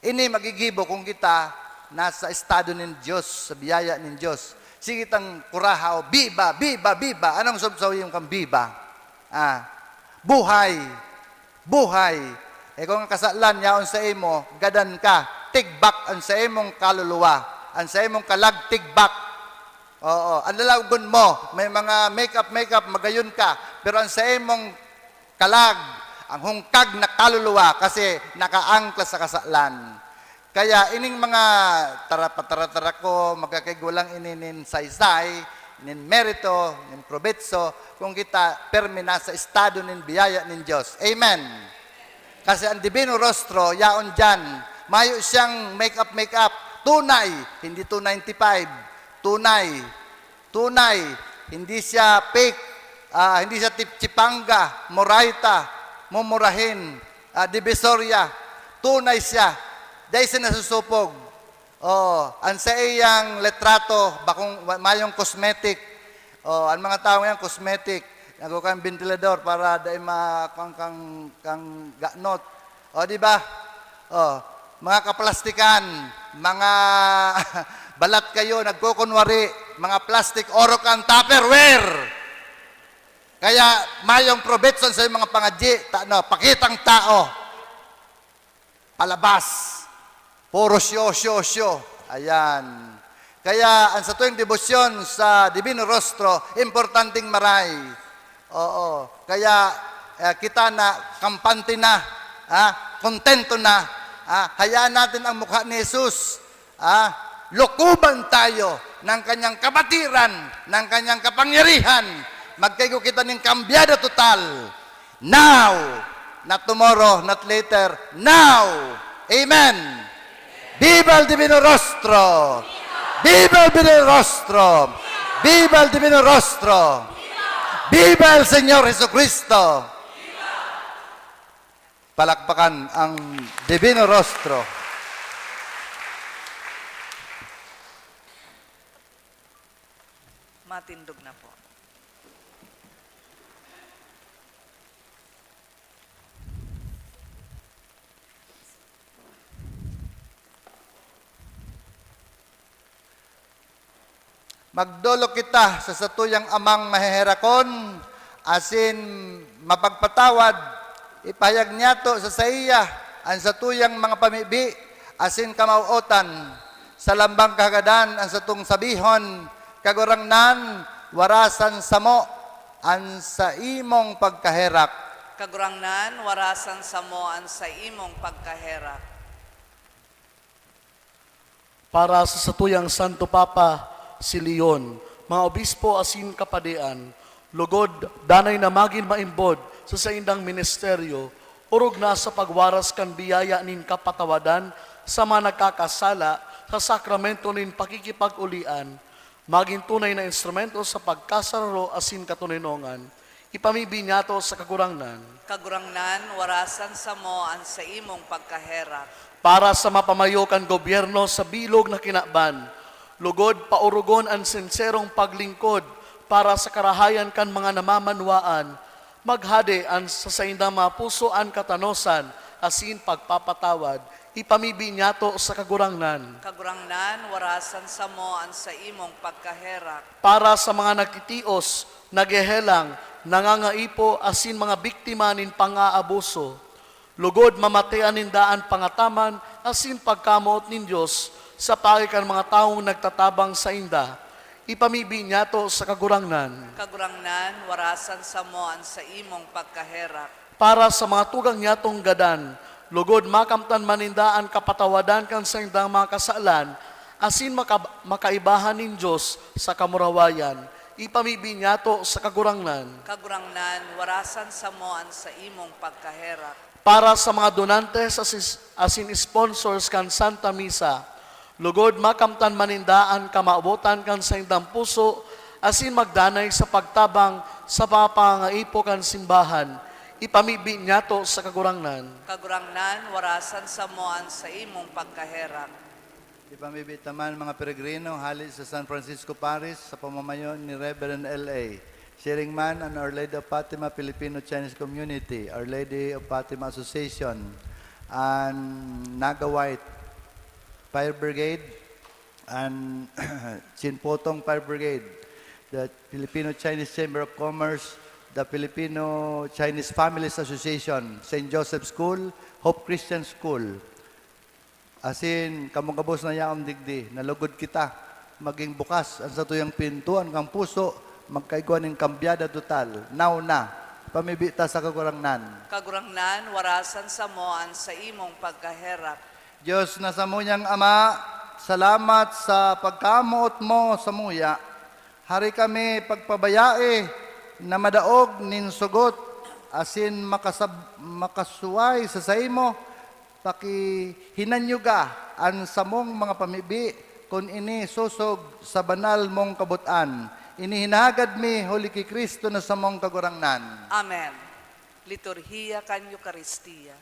Ini magigibo kung kita nasa estado nin Dios, sa biyaya nin Dios. Sige tang kurahaw, "Biba! Biba! Biba!" Anong sabsabihon kang biba? Ah, buhay! Buhay! Eh, kung ang kasalan yaon sa imo, gadan ka, tigbak an sa imong kaluluwa, an sa imong kalag tigbak. Oo, an lalawgon mo, may mga makeup, makeup, magayon ka, pero an sa imong kalag, ang hungkag na kaluluwa, kasi nakaangkla sa kasalan. Kaya ining mga tara-, pataratara ko, magkakaigwa lang ini nin saysay, nin merito, nin probetso, kung kita permi na sa estado nin biyaya nin Dios. Amen. Kasi ang Divino Rostro, yaon diyan. Mayo siyang make-up, make-up. Tunay, hindi two ninety-five. Tunay. Tunay. Hindi siya fake. Ah, hindi siya tip-, Chipanga, Moraita, Mumurahin, ah, Divisoria. Tunay siya. Dai siya nasusupog. Oh, ang saiyang litrato, bakong, wa-, mayong cosmetic. Oh, ang mga tawo ngayon, cosmetic. Nagkukuha ng ventilador para dai ma-, kang, kang, kang ganot. O, di ba? O, mga kaplastikan, mga balat kayo, nagkukunwari, mga plastic, orokan, Tupperware. Kaya mayong probetson sa mga pangadyi, ta-, no, pakitang tao. Palabas. Puro show, show, show. Ayan. Kaya ang satuyang debosyon sa Divino Rostro, importanteng maray. Oo. Kaya, eh, kita na, kampante na, ha? Kontento na, ha? Hayaan natin ang mukha ni Jesus, ha? Lokoban tayo ng kanyang kabatiran, ng kanyang kapangyarihan. Magkaigo kita nin kambyada total. Now, not tomorrow, not later. Now. Amen. Viva el Divino Rostro! Viva el Divino Rostro! Viva el Divino Rostro! Viva el Señor Jesucristo! Palakpakan ang Divino Rostro. Matindog na po. Magdolok kita sa satuyang Amang maheherakon asin mapagpatawad. Ipahayag niyato sa saiya an satuyang mga pamibi asin kamawotan. Sa lambang kahagadan, an satong sabihon, "Kagurangnan, warasan samo an saimong pagkaherak." Kagurangnan, warasan samo an saimong pagkaherak. Para sa satuyang Santo Papa, si Leon, mga obispo asin kapadian, lugod, danay na magin maimbod sa saindang ministeryo, orog na sa pagwaras kan biyaya nin kapatawadan sa mga nagkakasala sa sakramento nin pakikipag-ulian, magin tunay na instrumento sa pagkasararo asin katoninongan. Ipamibi niyato sa Kagurangnan. Kagurangnan, warasan samo an saimong pagkaherak. Para sa mapamayo kan gobyerno sa bilog na kinaban, lugod paorogon an senserong paglingkod para sa karahayan kan mga namamanwaan, maghade an sa saindang mga puso an katanosan asin pagpapatawad. Ipamibi niyato sa Kagurangnan. Kagurangnan, warasan samo an saimong pagkaherak. Para sa mga nagtitios, naghehelang, nangangaipo, asin mga biktima nin pang-aabuso. Lugod, mamatean ninda an pangataman asin pagkamoot nin Dios sa paagi kan mga tawong nagtatabang sainda. Ipamibi niyato sa Kagurangnan. Kagurangnan, warasan samo an saimong pagkaherak. Para sa mga tugang niyatong gadan, lugod makamtan man ninda an kapatawadan kan saindang mga kasalan, asin makab-, makaibahan nin Dios sa kamurawayan. Ipamibi niyato sa Kagurangnan. Kagurangnan, warasan samo an saimong pagkaherak. Para sa mga donantes asis-, asin sponsors kan Santa Misa, lugod makamtan man ninda an kamawotan kan saindang puso asin magdanay sa pagtabang sa mga pangangaipo kan simbahan. Ipamibi niyato sa Kagurangnan. Kagurangnan, warasan samo an saimong pagkaherak. Ipamibi ta man, mga peregrino, hale sa San Francisco Parish, sa pamamayo ni Reverend L A. Siring man an Our Lady of Fatima Filipino Chinese Community, Our Lady of Fatima Association, an Naga White Fire Brigade, an Chinpotong Fire Brigade, the Filipino Chinese Chamber of Commerce, the Filipino Chinese Families Association, Saint Joseph School, Hope Christian School. Asin kamo gabos na yaon digdi, na lugod kita, magin bukas an satuyang pintoan kan puso, magkaigwa nin kambyada total, now na. Pamibi ta sa Kagurangnan. Kagurangnan, warasan samo an saimong pagkaherak. Dios na samuyang Ama, salamat sa pagkamoot mo samuya. Hari kami pagpabayai na madaog nin sugot asin makasab-, makasuway sa saimo. Pakihinanyuga an samong mga pamibi kun ini sosog sa banal mong kabot-an. Ini hinahagad mi huli ki Cristo na samong Kagurangnan. Amen. Liturhiya kan Eukaristia.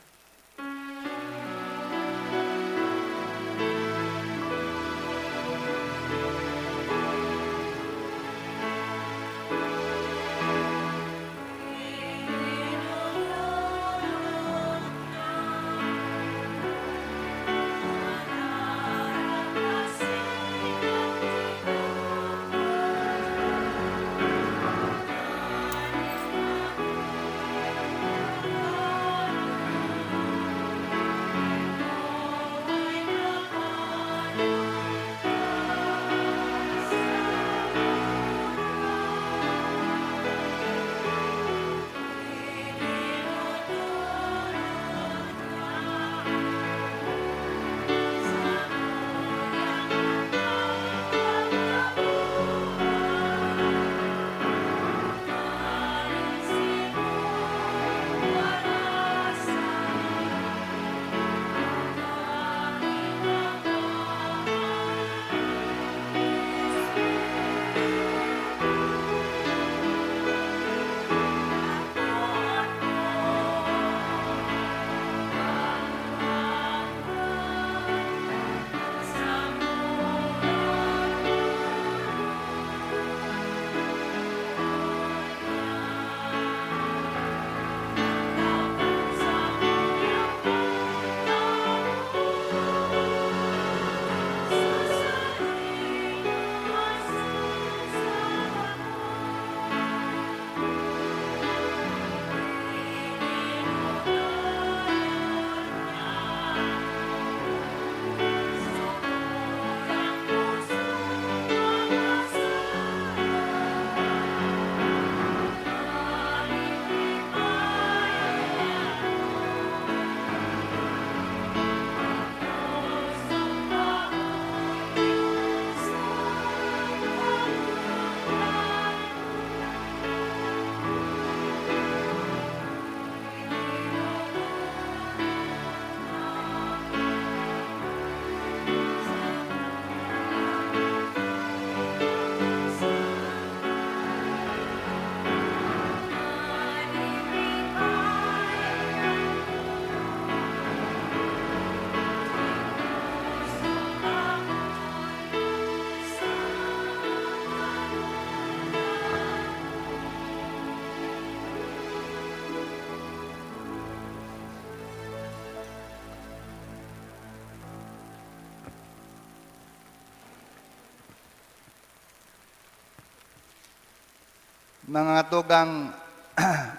Mga tugang,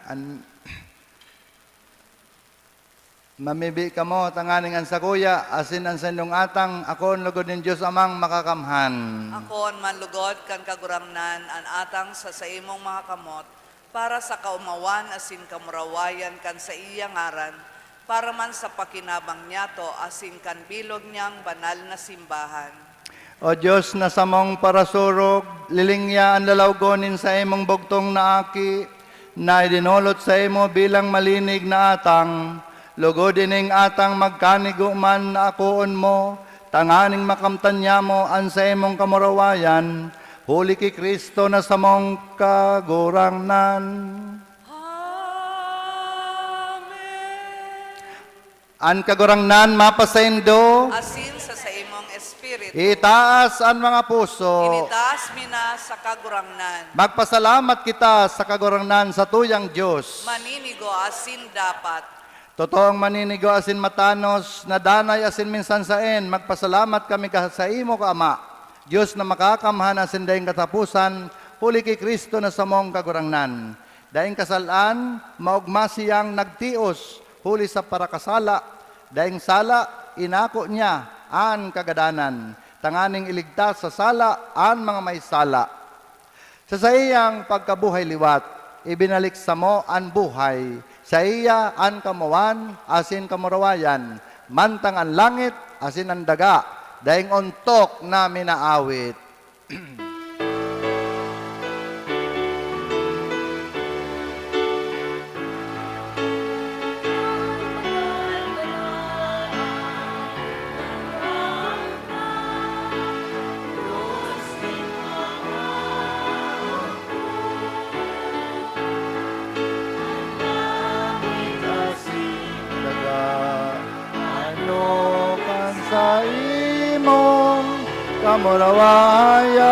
an-, mamibi kamo tanganing an sakuya asin an saindong atang akoon logod nin Dios Amang Makakamhan. Akoon man logod kan Kagurangnan an atang sa saimong mga kamot, para sa kaomawan asin kamurawayan kan saiya ngaran, para man sa pakinabang niyato asin kan bilog niyang banal na simbahan. O Dios na samong parasurog, lilingya an lalawgon nin saimong bugtong na Aki, na idinolot saimo bilang malinig na atang, logod ining atang magkanigo man na akoon mo, tanganing makamtan niamo an saimong kamurawayan, huli ki Cristo na samong Kagurangnan. Amen. An Kagurangnan mapasaindo. Asin sa saimong espiritu. Itaas an mga puso. Initaas mi na sa Kagurangnan. Magpasalamat kita sa Kagurangnan, satuyang Dios. Maninigo asin dapat. Totoong maninigo asin matanos, na danay asin minsan saen, magpasalamat kami ka, saimo ka, Ama, Dios na makakamhan asin daing kataposan, huli ki Cristo na samong Kagurangnan. Daing kasal-an, maogma siyang nagtios huli sa parakasala. Daing sala, inako niya an kagadanan, tanganing iligtas sa sala an mga may sala. Sa saiyang pagkabuhay liwat, ibinalik samo an buhay. Saiya an kaomawan asin kamurawayan, mantang an langit asin an daga, daing ontok na minaawit. Daga, ano kan saimong kamurawayan,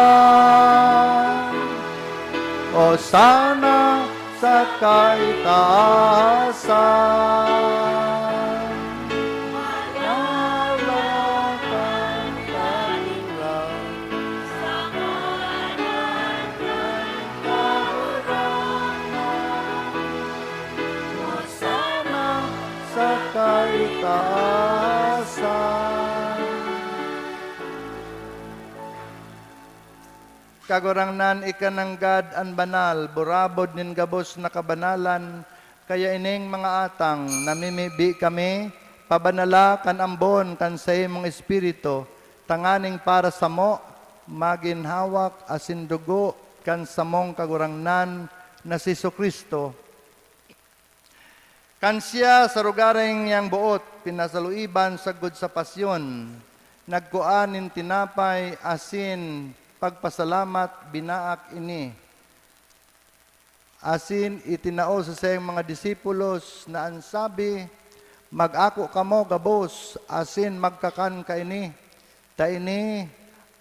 o sana sa kaitaasan. Manalakan ka nila sa ngaran kan Kagurangnan, o sana sa kaitaasan. Kagurangnan, ika nanggad an banal, burabod nin gabos na kabanalan, kaya ining mga atang namimibi kami, pabanala kan ambon kan saimong Espiritu, tanganing para samo, magin hawak asin dugo kan samong Kagurangnan na si Jesu-Cristo. Kan siya sa rogaring niyang boot pinasaluiban sagkod sa pasyon, nagkua nin tinapay asin pagpasalamat, binaak ini, asin itinao sa saiyang mga disipulos na an sabi, "Mag-ako kamo gabos asin magkakan kaini, ta ini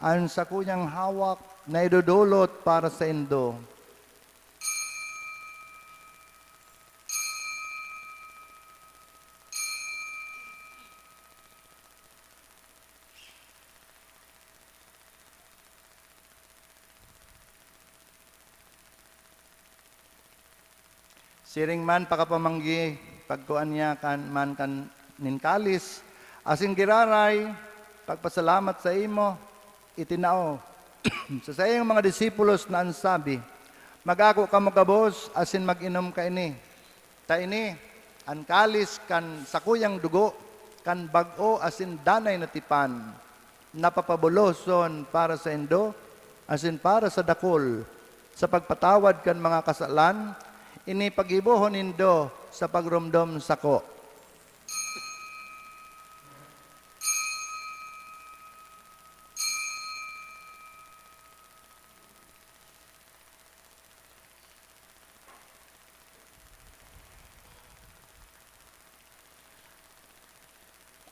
an sakuyang hawak na idodolot para saindo." Siring man pakapamanggi, pagkuan niya kan, man kan nin kalis, asin giraray, pagpasalamat saimo, itinao sa saiyang mga disipulos na an sabi, "Mag-ako kamo gabos asin mag-inom kaini, ta ini an kalis kan sakuyang dugo kan bag-o asin danay na tipan, na papabuloson para saindo asin para sa dakul sa pagpatawad kan mga kasalan. Ini paggibohon nindo sa pagromdom sako."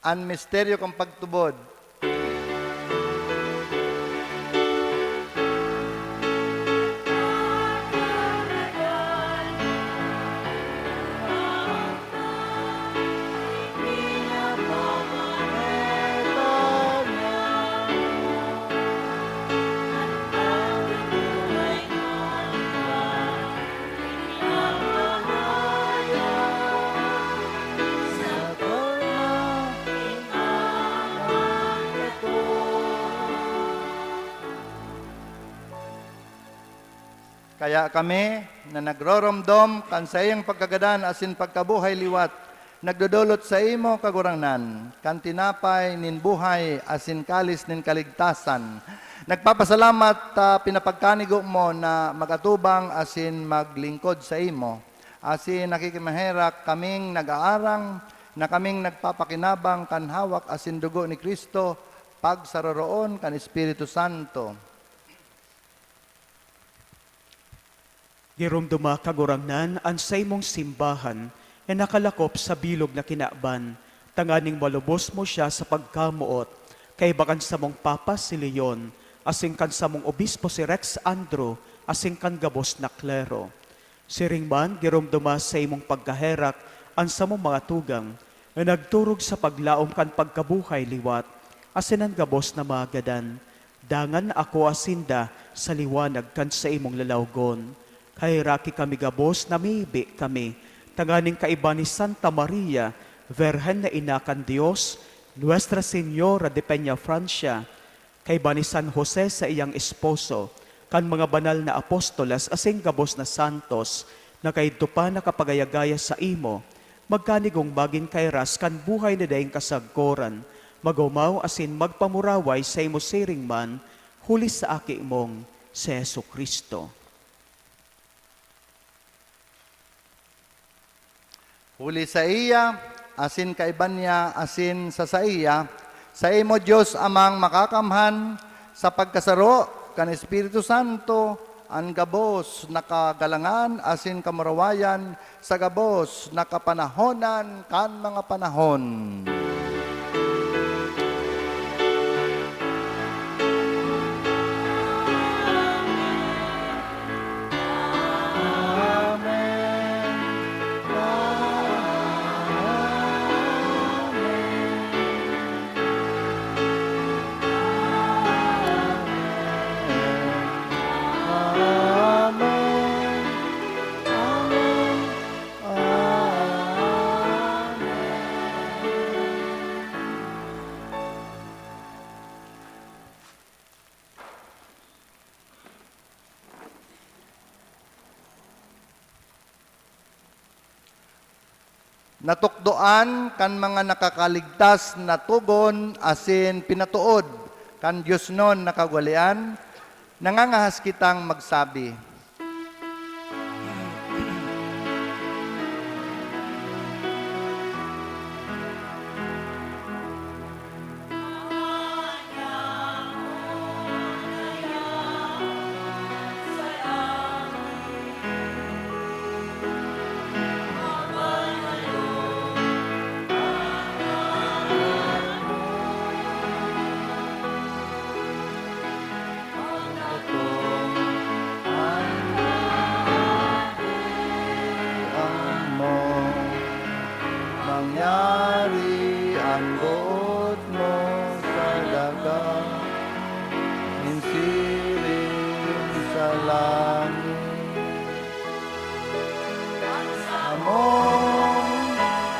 An misteryo kan pagtubod. Kaya kami na nagroromdom kan saiyang pagkagadan asin pagkabuhay liwat, nagdodolot saimo, Kagurangnan, kan tinapay nin buhay asin kalis nin kaligtasan. Nagpapasalamat ta pinapagkanigo mo na mag-atubang asin maglingkod saimo. Asin nakikimaherak kaming nag-aarang na kaming nagpapakinabang kan hawak asin dugo ni Cristo, pagsaroroon kan Espiritu Santo. Giromdoma, Kagurangnan, an saimong simbahan na nakalakop sa bilog na kinaban, tanganing malubos mo siya sa pagkamoot, kaiba kan samong Papa si Leon, asin kan samong Obispo si Rex Andrew, asin kan gabos na klero. Siring man, giromdoma sa imong pagkaherak an samong mga tugang na nagturog sa paglaom kan pagkabuhay liwat, asin an gabos na mga gadan. Dangan akoa sinda sa liwanag kan saimong lalawgon. Kaheraki kami gabos, namibi kami, tanganing kaiba ni Santa Maria, Birhen na Ina kan Dios, Nuestra Señora de Peñafrancia, kaiba ni San Jose saiyang esposo, kan mga banal na apostoles asin gabos na santos na kaidto pa nakapagaya-gaya saimo, magkanigong magin kairas kan buhay na daing kasagkoran, Mag-omaw asin magpamuraway saimo siring man, huli sa Aki mong si Jesu-Cristo. Huli saiya, asin kaiba niya, asin sa saiya, saimo, Dios Amang Makakamhan, sa pagkasaro kan Espiritu Santo, an gabos na kagalangan asin kamurawayan sa gabos na kapanahonan kan mga panahon. Natukdoan kan mga nakakaligtas na togon asin pinatood kan diosnon na kagwalian, nangangahas kitang magsabi. Ang kahadean mo, mangyari ang boot mo sa daga, nin siring sa langit. An samong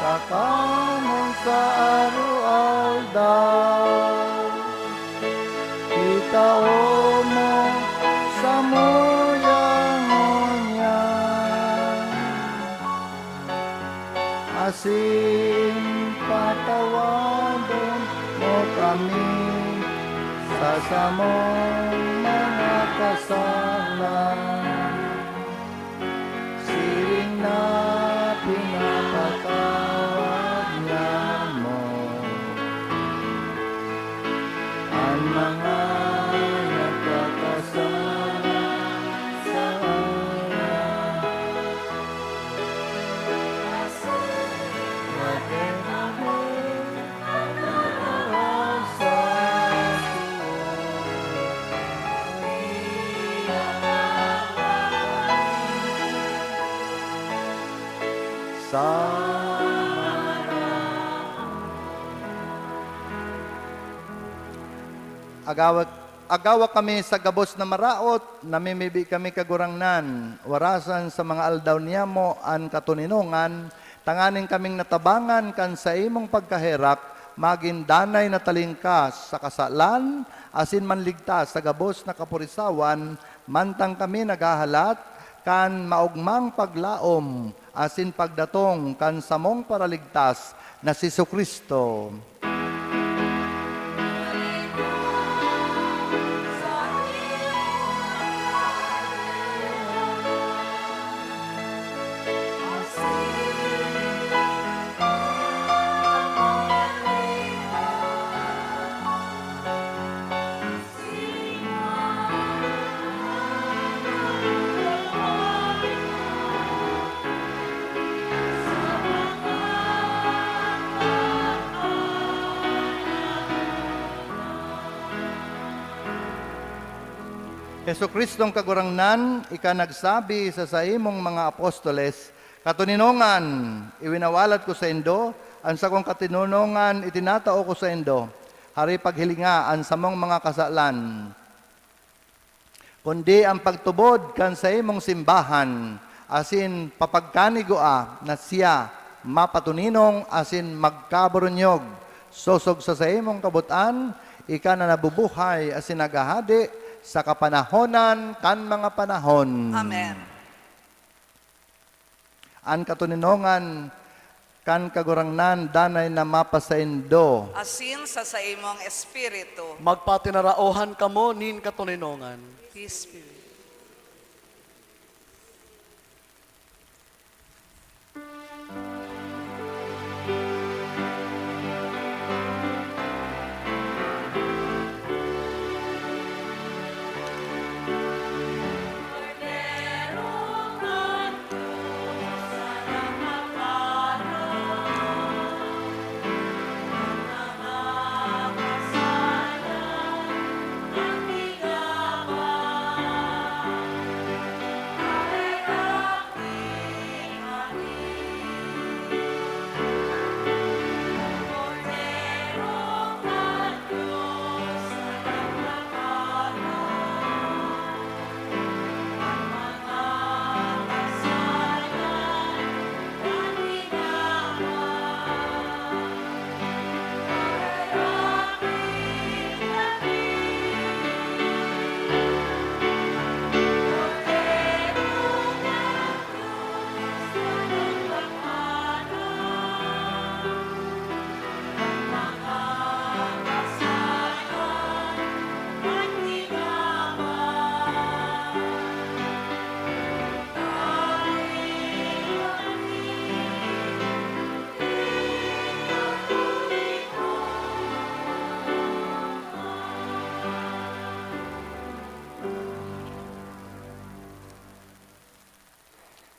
kakanon sa aroaldaw, itao mo samuya ngunyan, asin patawadon mo kami sa samong mga kasalan, siring na pinapatawad niamo an mga nagkakasala saiya. Agawa, agawa kami sa gabos na maraot, namimibi kami, Kagurangnan, warasan sa mga aldaw niyamo an katoninongan, tanganing kaming natabangan kan saimong pagkaherak, magin danay na talingkas sa kasalan, asin manligtas sa gabos na kapurisawan, mantang kami naghahalat kan maogmang paglaom asin pagdatong kan samong Paraligtas na si Jesu-Cristo. Jesu-Cristong Kagurangnan, ika nagsabi sa saimong mga apostoles, "Katoninongan, iwinawalat ko saindo, an sakong katoninongan itinatao ko saindo. Hari, paghilinga an samong mga kasalan, kundi an pagtubod kan saimong simbahan, asin papagkanigua na siya mapatoninong asin magkaburunyog, sosog sa saimong kabot-an, ika na nabubuhay asin naghahade sa kapanahonan kan mga panahon." Amen. An katoninongan kan Kagurangnan danay na mapasaindo. Asin sa saimong espiritu. Magpatinaraohan kamo nin katoninongan. Peace be with you.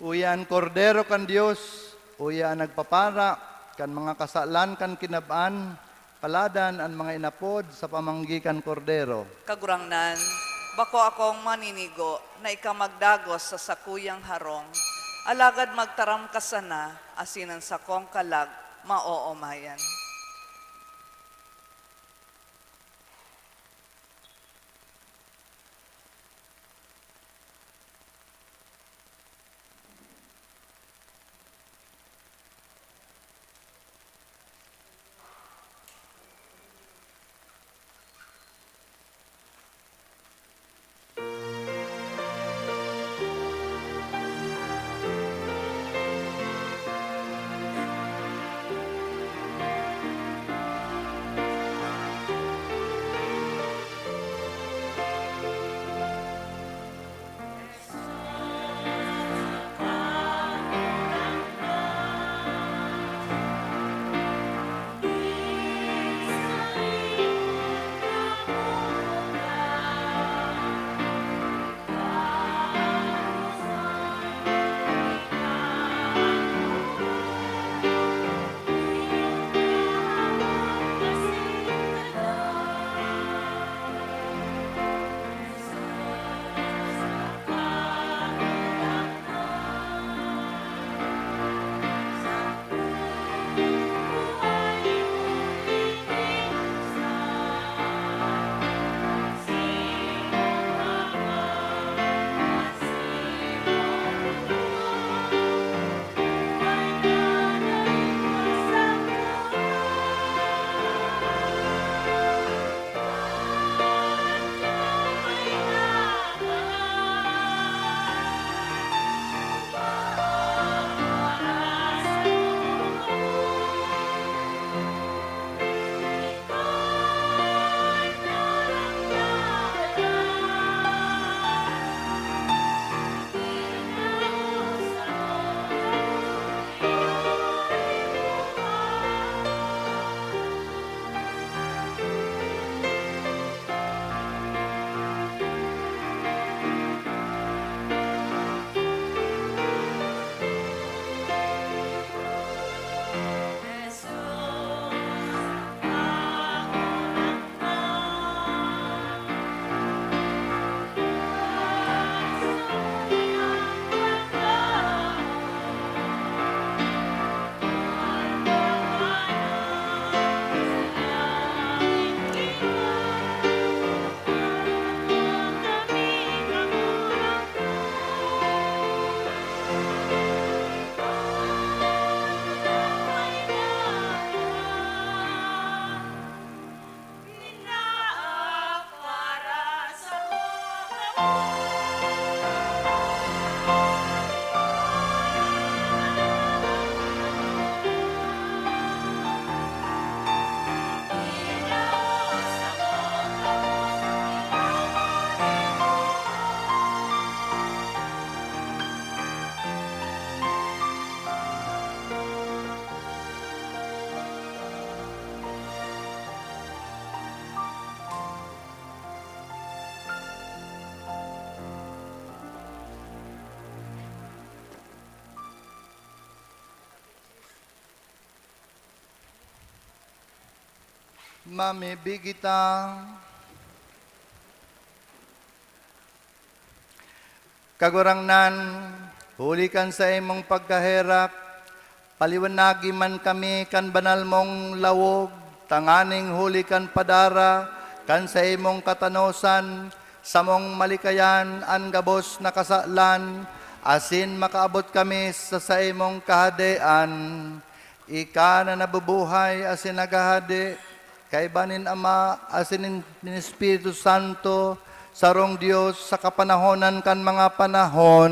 Uya an Kordero kan Dios, uya an nagpapara kan mga kasalan kan kinab-an, paladan an mga inapod sa pamanggi kan Kordero. Kagurangnan, bako akong maninigo na ika magdagos sa sakuyang harong, alagad magtaram ka sana, asin an sakong kalag maoomayan. Mamibi kita. Kagurangnan, huli kan saimong pagkaherak, paliwanagi man kami kan banal mong lawog, tanganing huli kan padara kan saimong katanosan, samong malikayan an gabos na kasalan, asin makaabot kami sa saimong kahadean. Ika na nabubuhay asin naghahade, kaiba nin Ama asin nin, nin Espiritu Santo, sarong Dios sa kapanahonan kan mga panahon.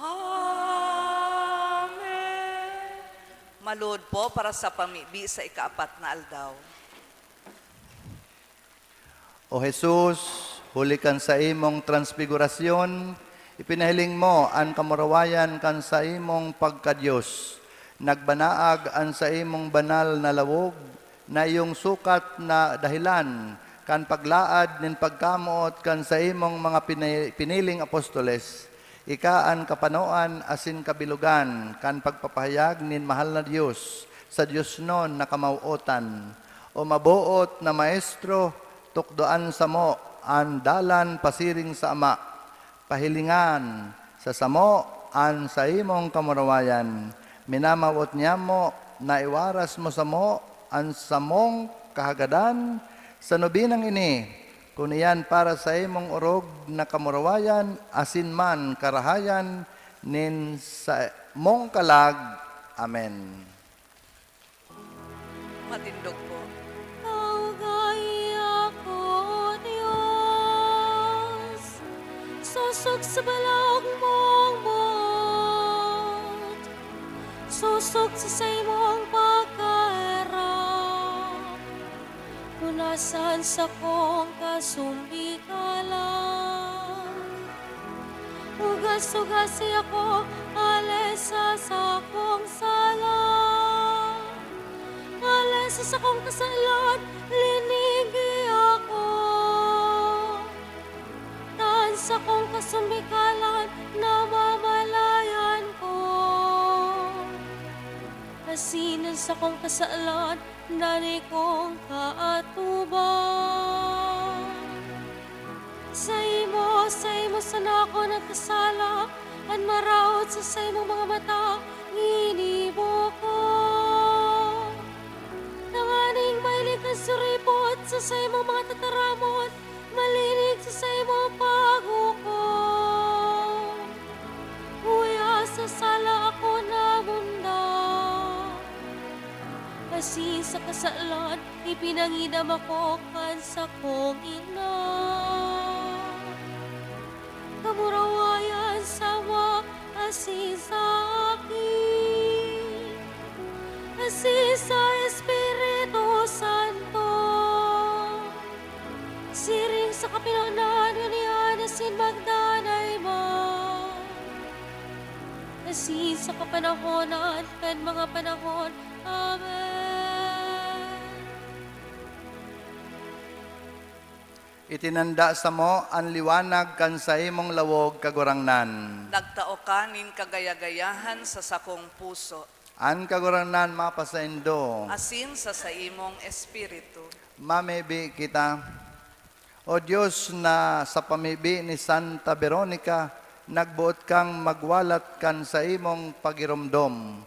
Amen. Malood po para sa pamibi sa ikaapat na aldaw. O Jesus, huli kan saimong transfigurasyon, ipinahiling mo an kamurawayan kan saimong pagka-Dios. Nagbanaag an saimong banal na lawog, na iyong sukat na dahelan kan paglaad nin pagkamoot kan saimong mga pini-, piniling apostoles. Ika an kapanoan asin kabilogan kan pagpapahayag nin mahal na Dios sa diosnon na kamawotan. O maboot na Maestro, tukdoan samo an dalan pasiring sa Ama. Pahilingan sa samo an saimong kamurawayan. Minamawot niyamo na iwaras mo samo an samong kahagadan sa nobinang ini, kun iyan para sa imong orog na kamurawayan asin man karahayan nin samong kalag. Amen. Matindog po. Kaugayi ako, O Dios, sosog sa balaog mong boot, sosog sa saimong pagkaherak, punasan sakong kasumbikalan. Hugas-hugasi ako hale sa sakong sala. Hale sa sakong kasalan, linigi ako. Ta an sakong kasumbikalan, namamalayan ko. Asin an sakong kasalan, dai kong kaatubang. Saimo, saimo sana ako nagkasala, an maraot sa saimong mga mata, ginibo ko. Tanganing mahiling kan suripot sa saimong mga tataramon, malinig sa saimong paghukom. Huya sa sala ako namundag, asin sa kasalan ipinangidam ako kan sakong ina. Kamurawayan sa Ama asin sa Aki, asin sa Espiritu Santo, siring sa kapinonan, ngunyan asin magdanay man, asin sa kapanahonan kan mga panahon. Amen. Itinanda samo an liwanag kan saimong lawog, Kagurangnan. Nagtao ka nin kagaya-gayahan sa sakong puso. An Kagurangnan mapasaindo. Asin sa saimong espiritu. Mamibi kita. O Dios, na sa pamibi ni Santa Veronica, nagboot kang magwalat kan saimong pagiromdom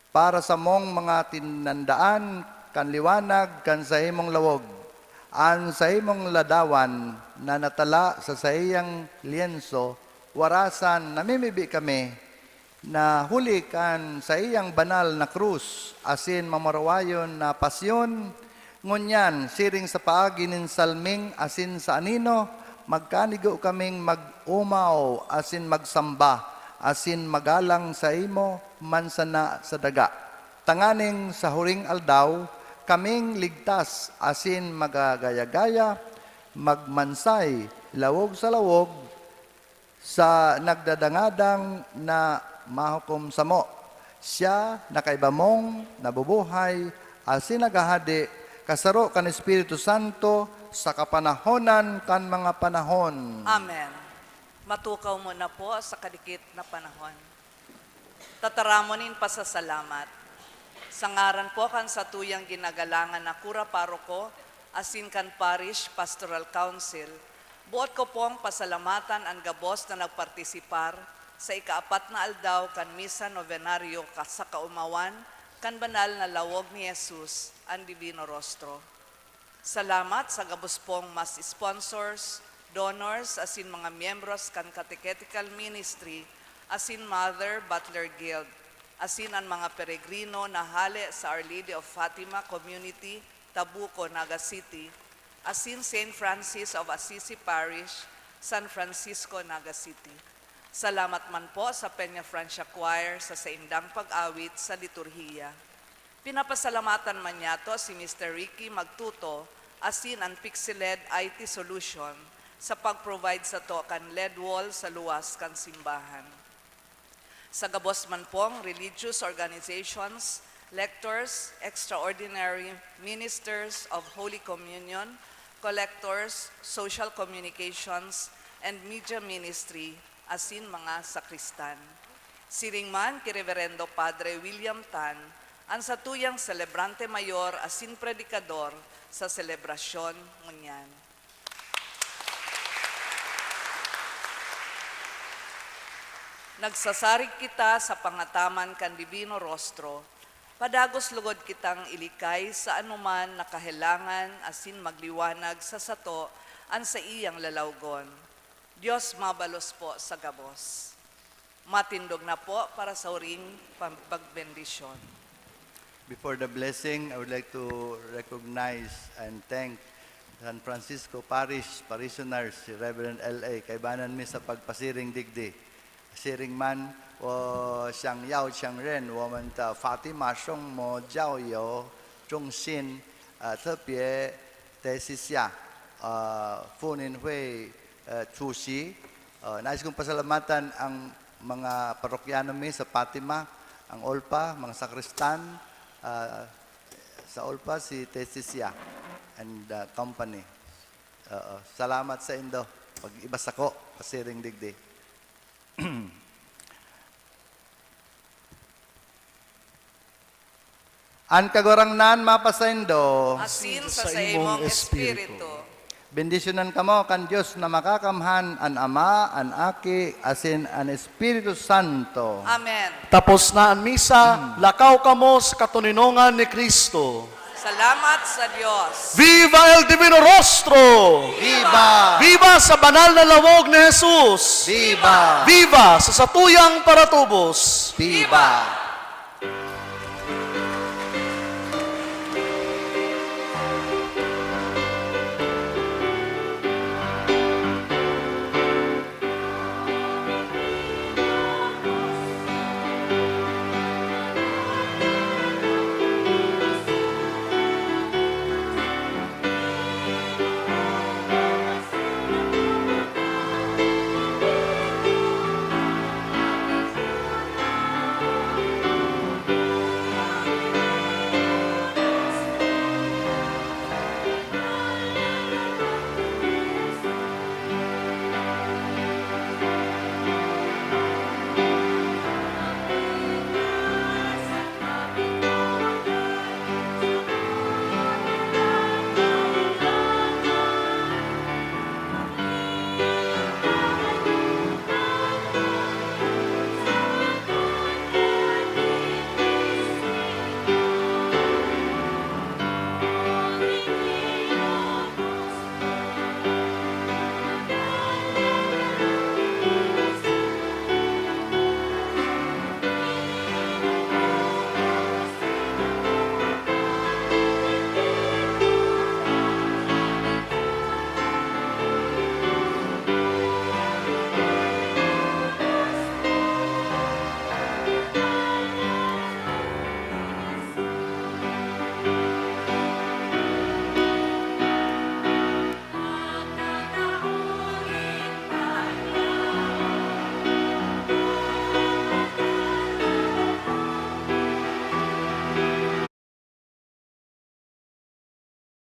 para samong mga tinandaan kan liwanag kan saimong lawog. An saimong ladawan na natala sa saiyang lyenso, warasan namimibi kami na huli kan saiyang banal na krus asin mamarawayon na pasyon, ngunyan, siring sa paagi nin salming asin sa anino, magkanigo kaming mag-omaw asin magsamba asin magalang saimo man sana sa daga, tanganing sa huring aldaw kaming ligtas asin magagaya-gaya, magmansay lawog sa lawog sa nagdadangadang na mahukom samo. Siya na kaiba mong nabubuhay asin naghahade kasaro kan Espiritu Santo sa kapanahonan kan mga panahon. Amen. Matukaw muna po sa kadikit na panahon. Tataramon nin pasasalamat. Sa ngaran po kan satuyang ginagalangan na kura paroko asin kan Parish Pastoral Council, boot ko pong pasalamatan an gabos na nagpartisipar sa ikaapat na aldaw kan Misa Novenario ka-, sa kaomawan kan banal na lawog ni Jesus, an Divino Rostro. Salamat sa gabos pong mas sponsors, donors, asin mga miyembros kan Catechetical Ministry asin Mother Butler Guild, asin an mga peregrino na hale sa Our Lady of Fatima Community, Tabuco, Naga City, asin Saint Francis of Assisi Parish, San Francisco, Naga City. Salamat man po sa Peña Francia Choir sa saindang pag-awit sa liturhiya. Pinapasalamatan man niyato si Mister Ricky Magtuto asin an Pixeled I T Solution sa pag-provide sato kan L E D wall sa luwas kan simbahan. Sa gabos man pong religious organizations, lectors, extraordinary ministers of Holy Communion, collectors, social communications, and media ministry, asin mga sakristan. Siring man ki Reverendo Padre William Tan, an satuyang selebrante mayor asin predikador sa selebrasyon ngunyan. Nagsasarig kita sa pangataman kan Divino Rostro, padagos lugod kitang ilikay sa anoman na kahelangan asin magliwanag sa sato an saiyang lalawgon. Dios mabalos po sa gabos. Matindog na po para sa huring pam-, pagbendisyon. Before the blessing, I would like to recognize and thank San Francisco Parish parishioners, si Reverend L A. Kaibanan mi sa pagpasiring digdi. Siring man, o siyang yaw, siyang ren, woman ta Fatima, siyong mo, jaw yo, chung sin, ah, 特别 te sisya, ah, Funin Hui, ah, Chusi. Ah, nais kong pasalamatan ang mga parokyano mi sa Fatima, ang Olpa, mga sakristan, ah, sa Olpa, si Tesisia and, ah, company. Oo, salamat sa indo. Pag-iba sako, pasiring digdi. An Kagurangnan mapasaindo. Asin sa saimong espiritu. Bendisyonan kamo kan Dios na Makakamhan, an Ama, an Aki, asin an Espiritu Santo. Amen. Tapos na an misa, lakaw kamo sa katoninongan ni Cristo. Salamat sa Dios. Viva el Divino Rostro! Viva! Viva sa banal na lawog ni Jesus! Viva! Viva sa satuyang paratubos! Viva!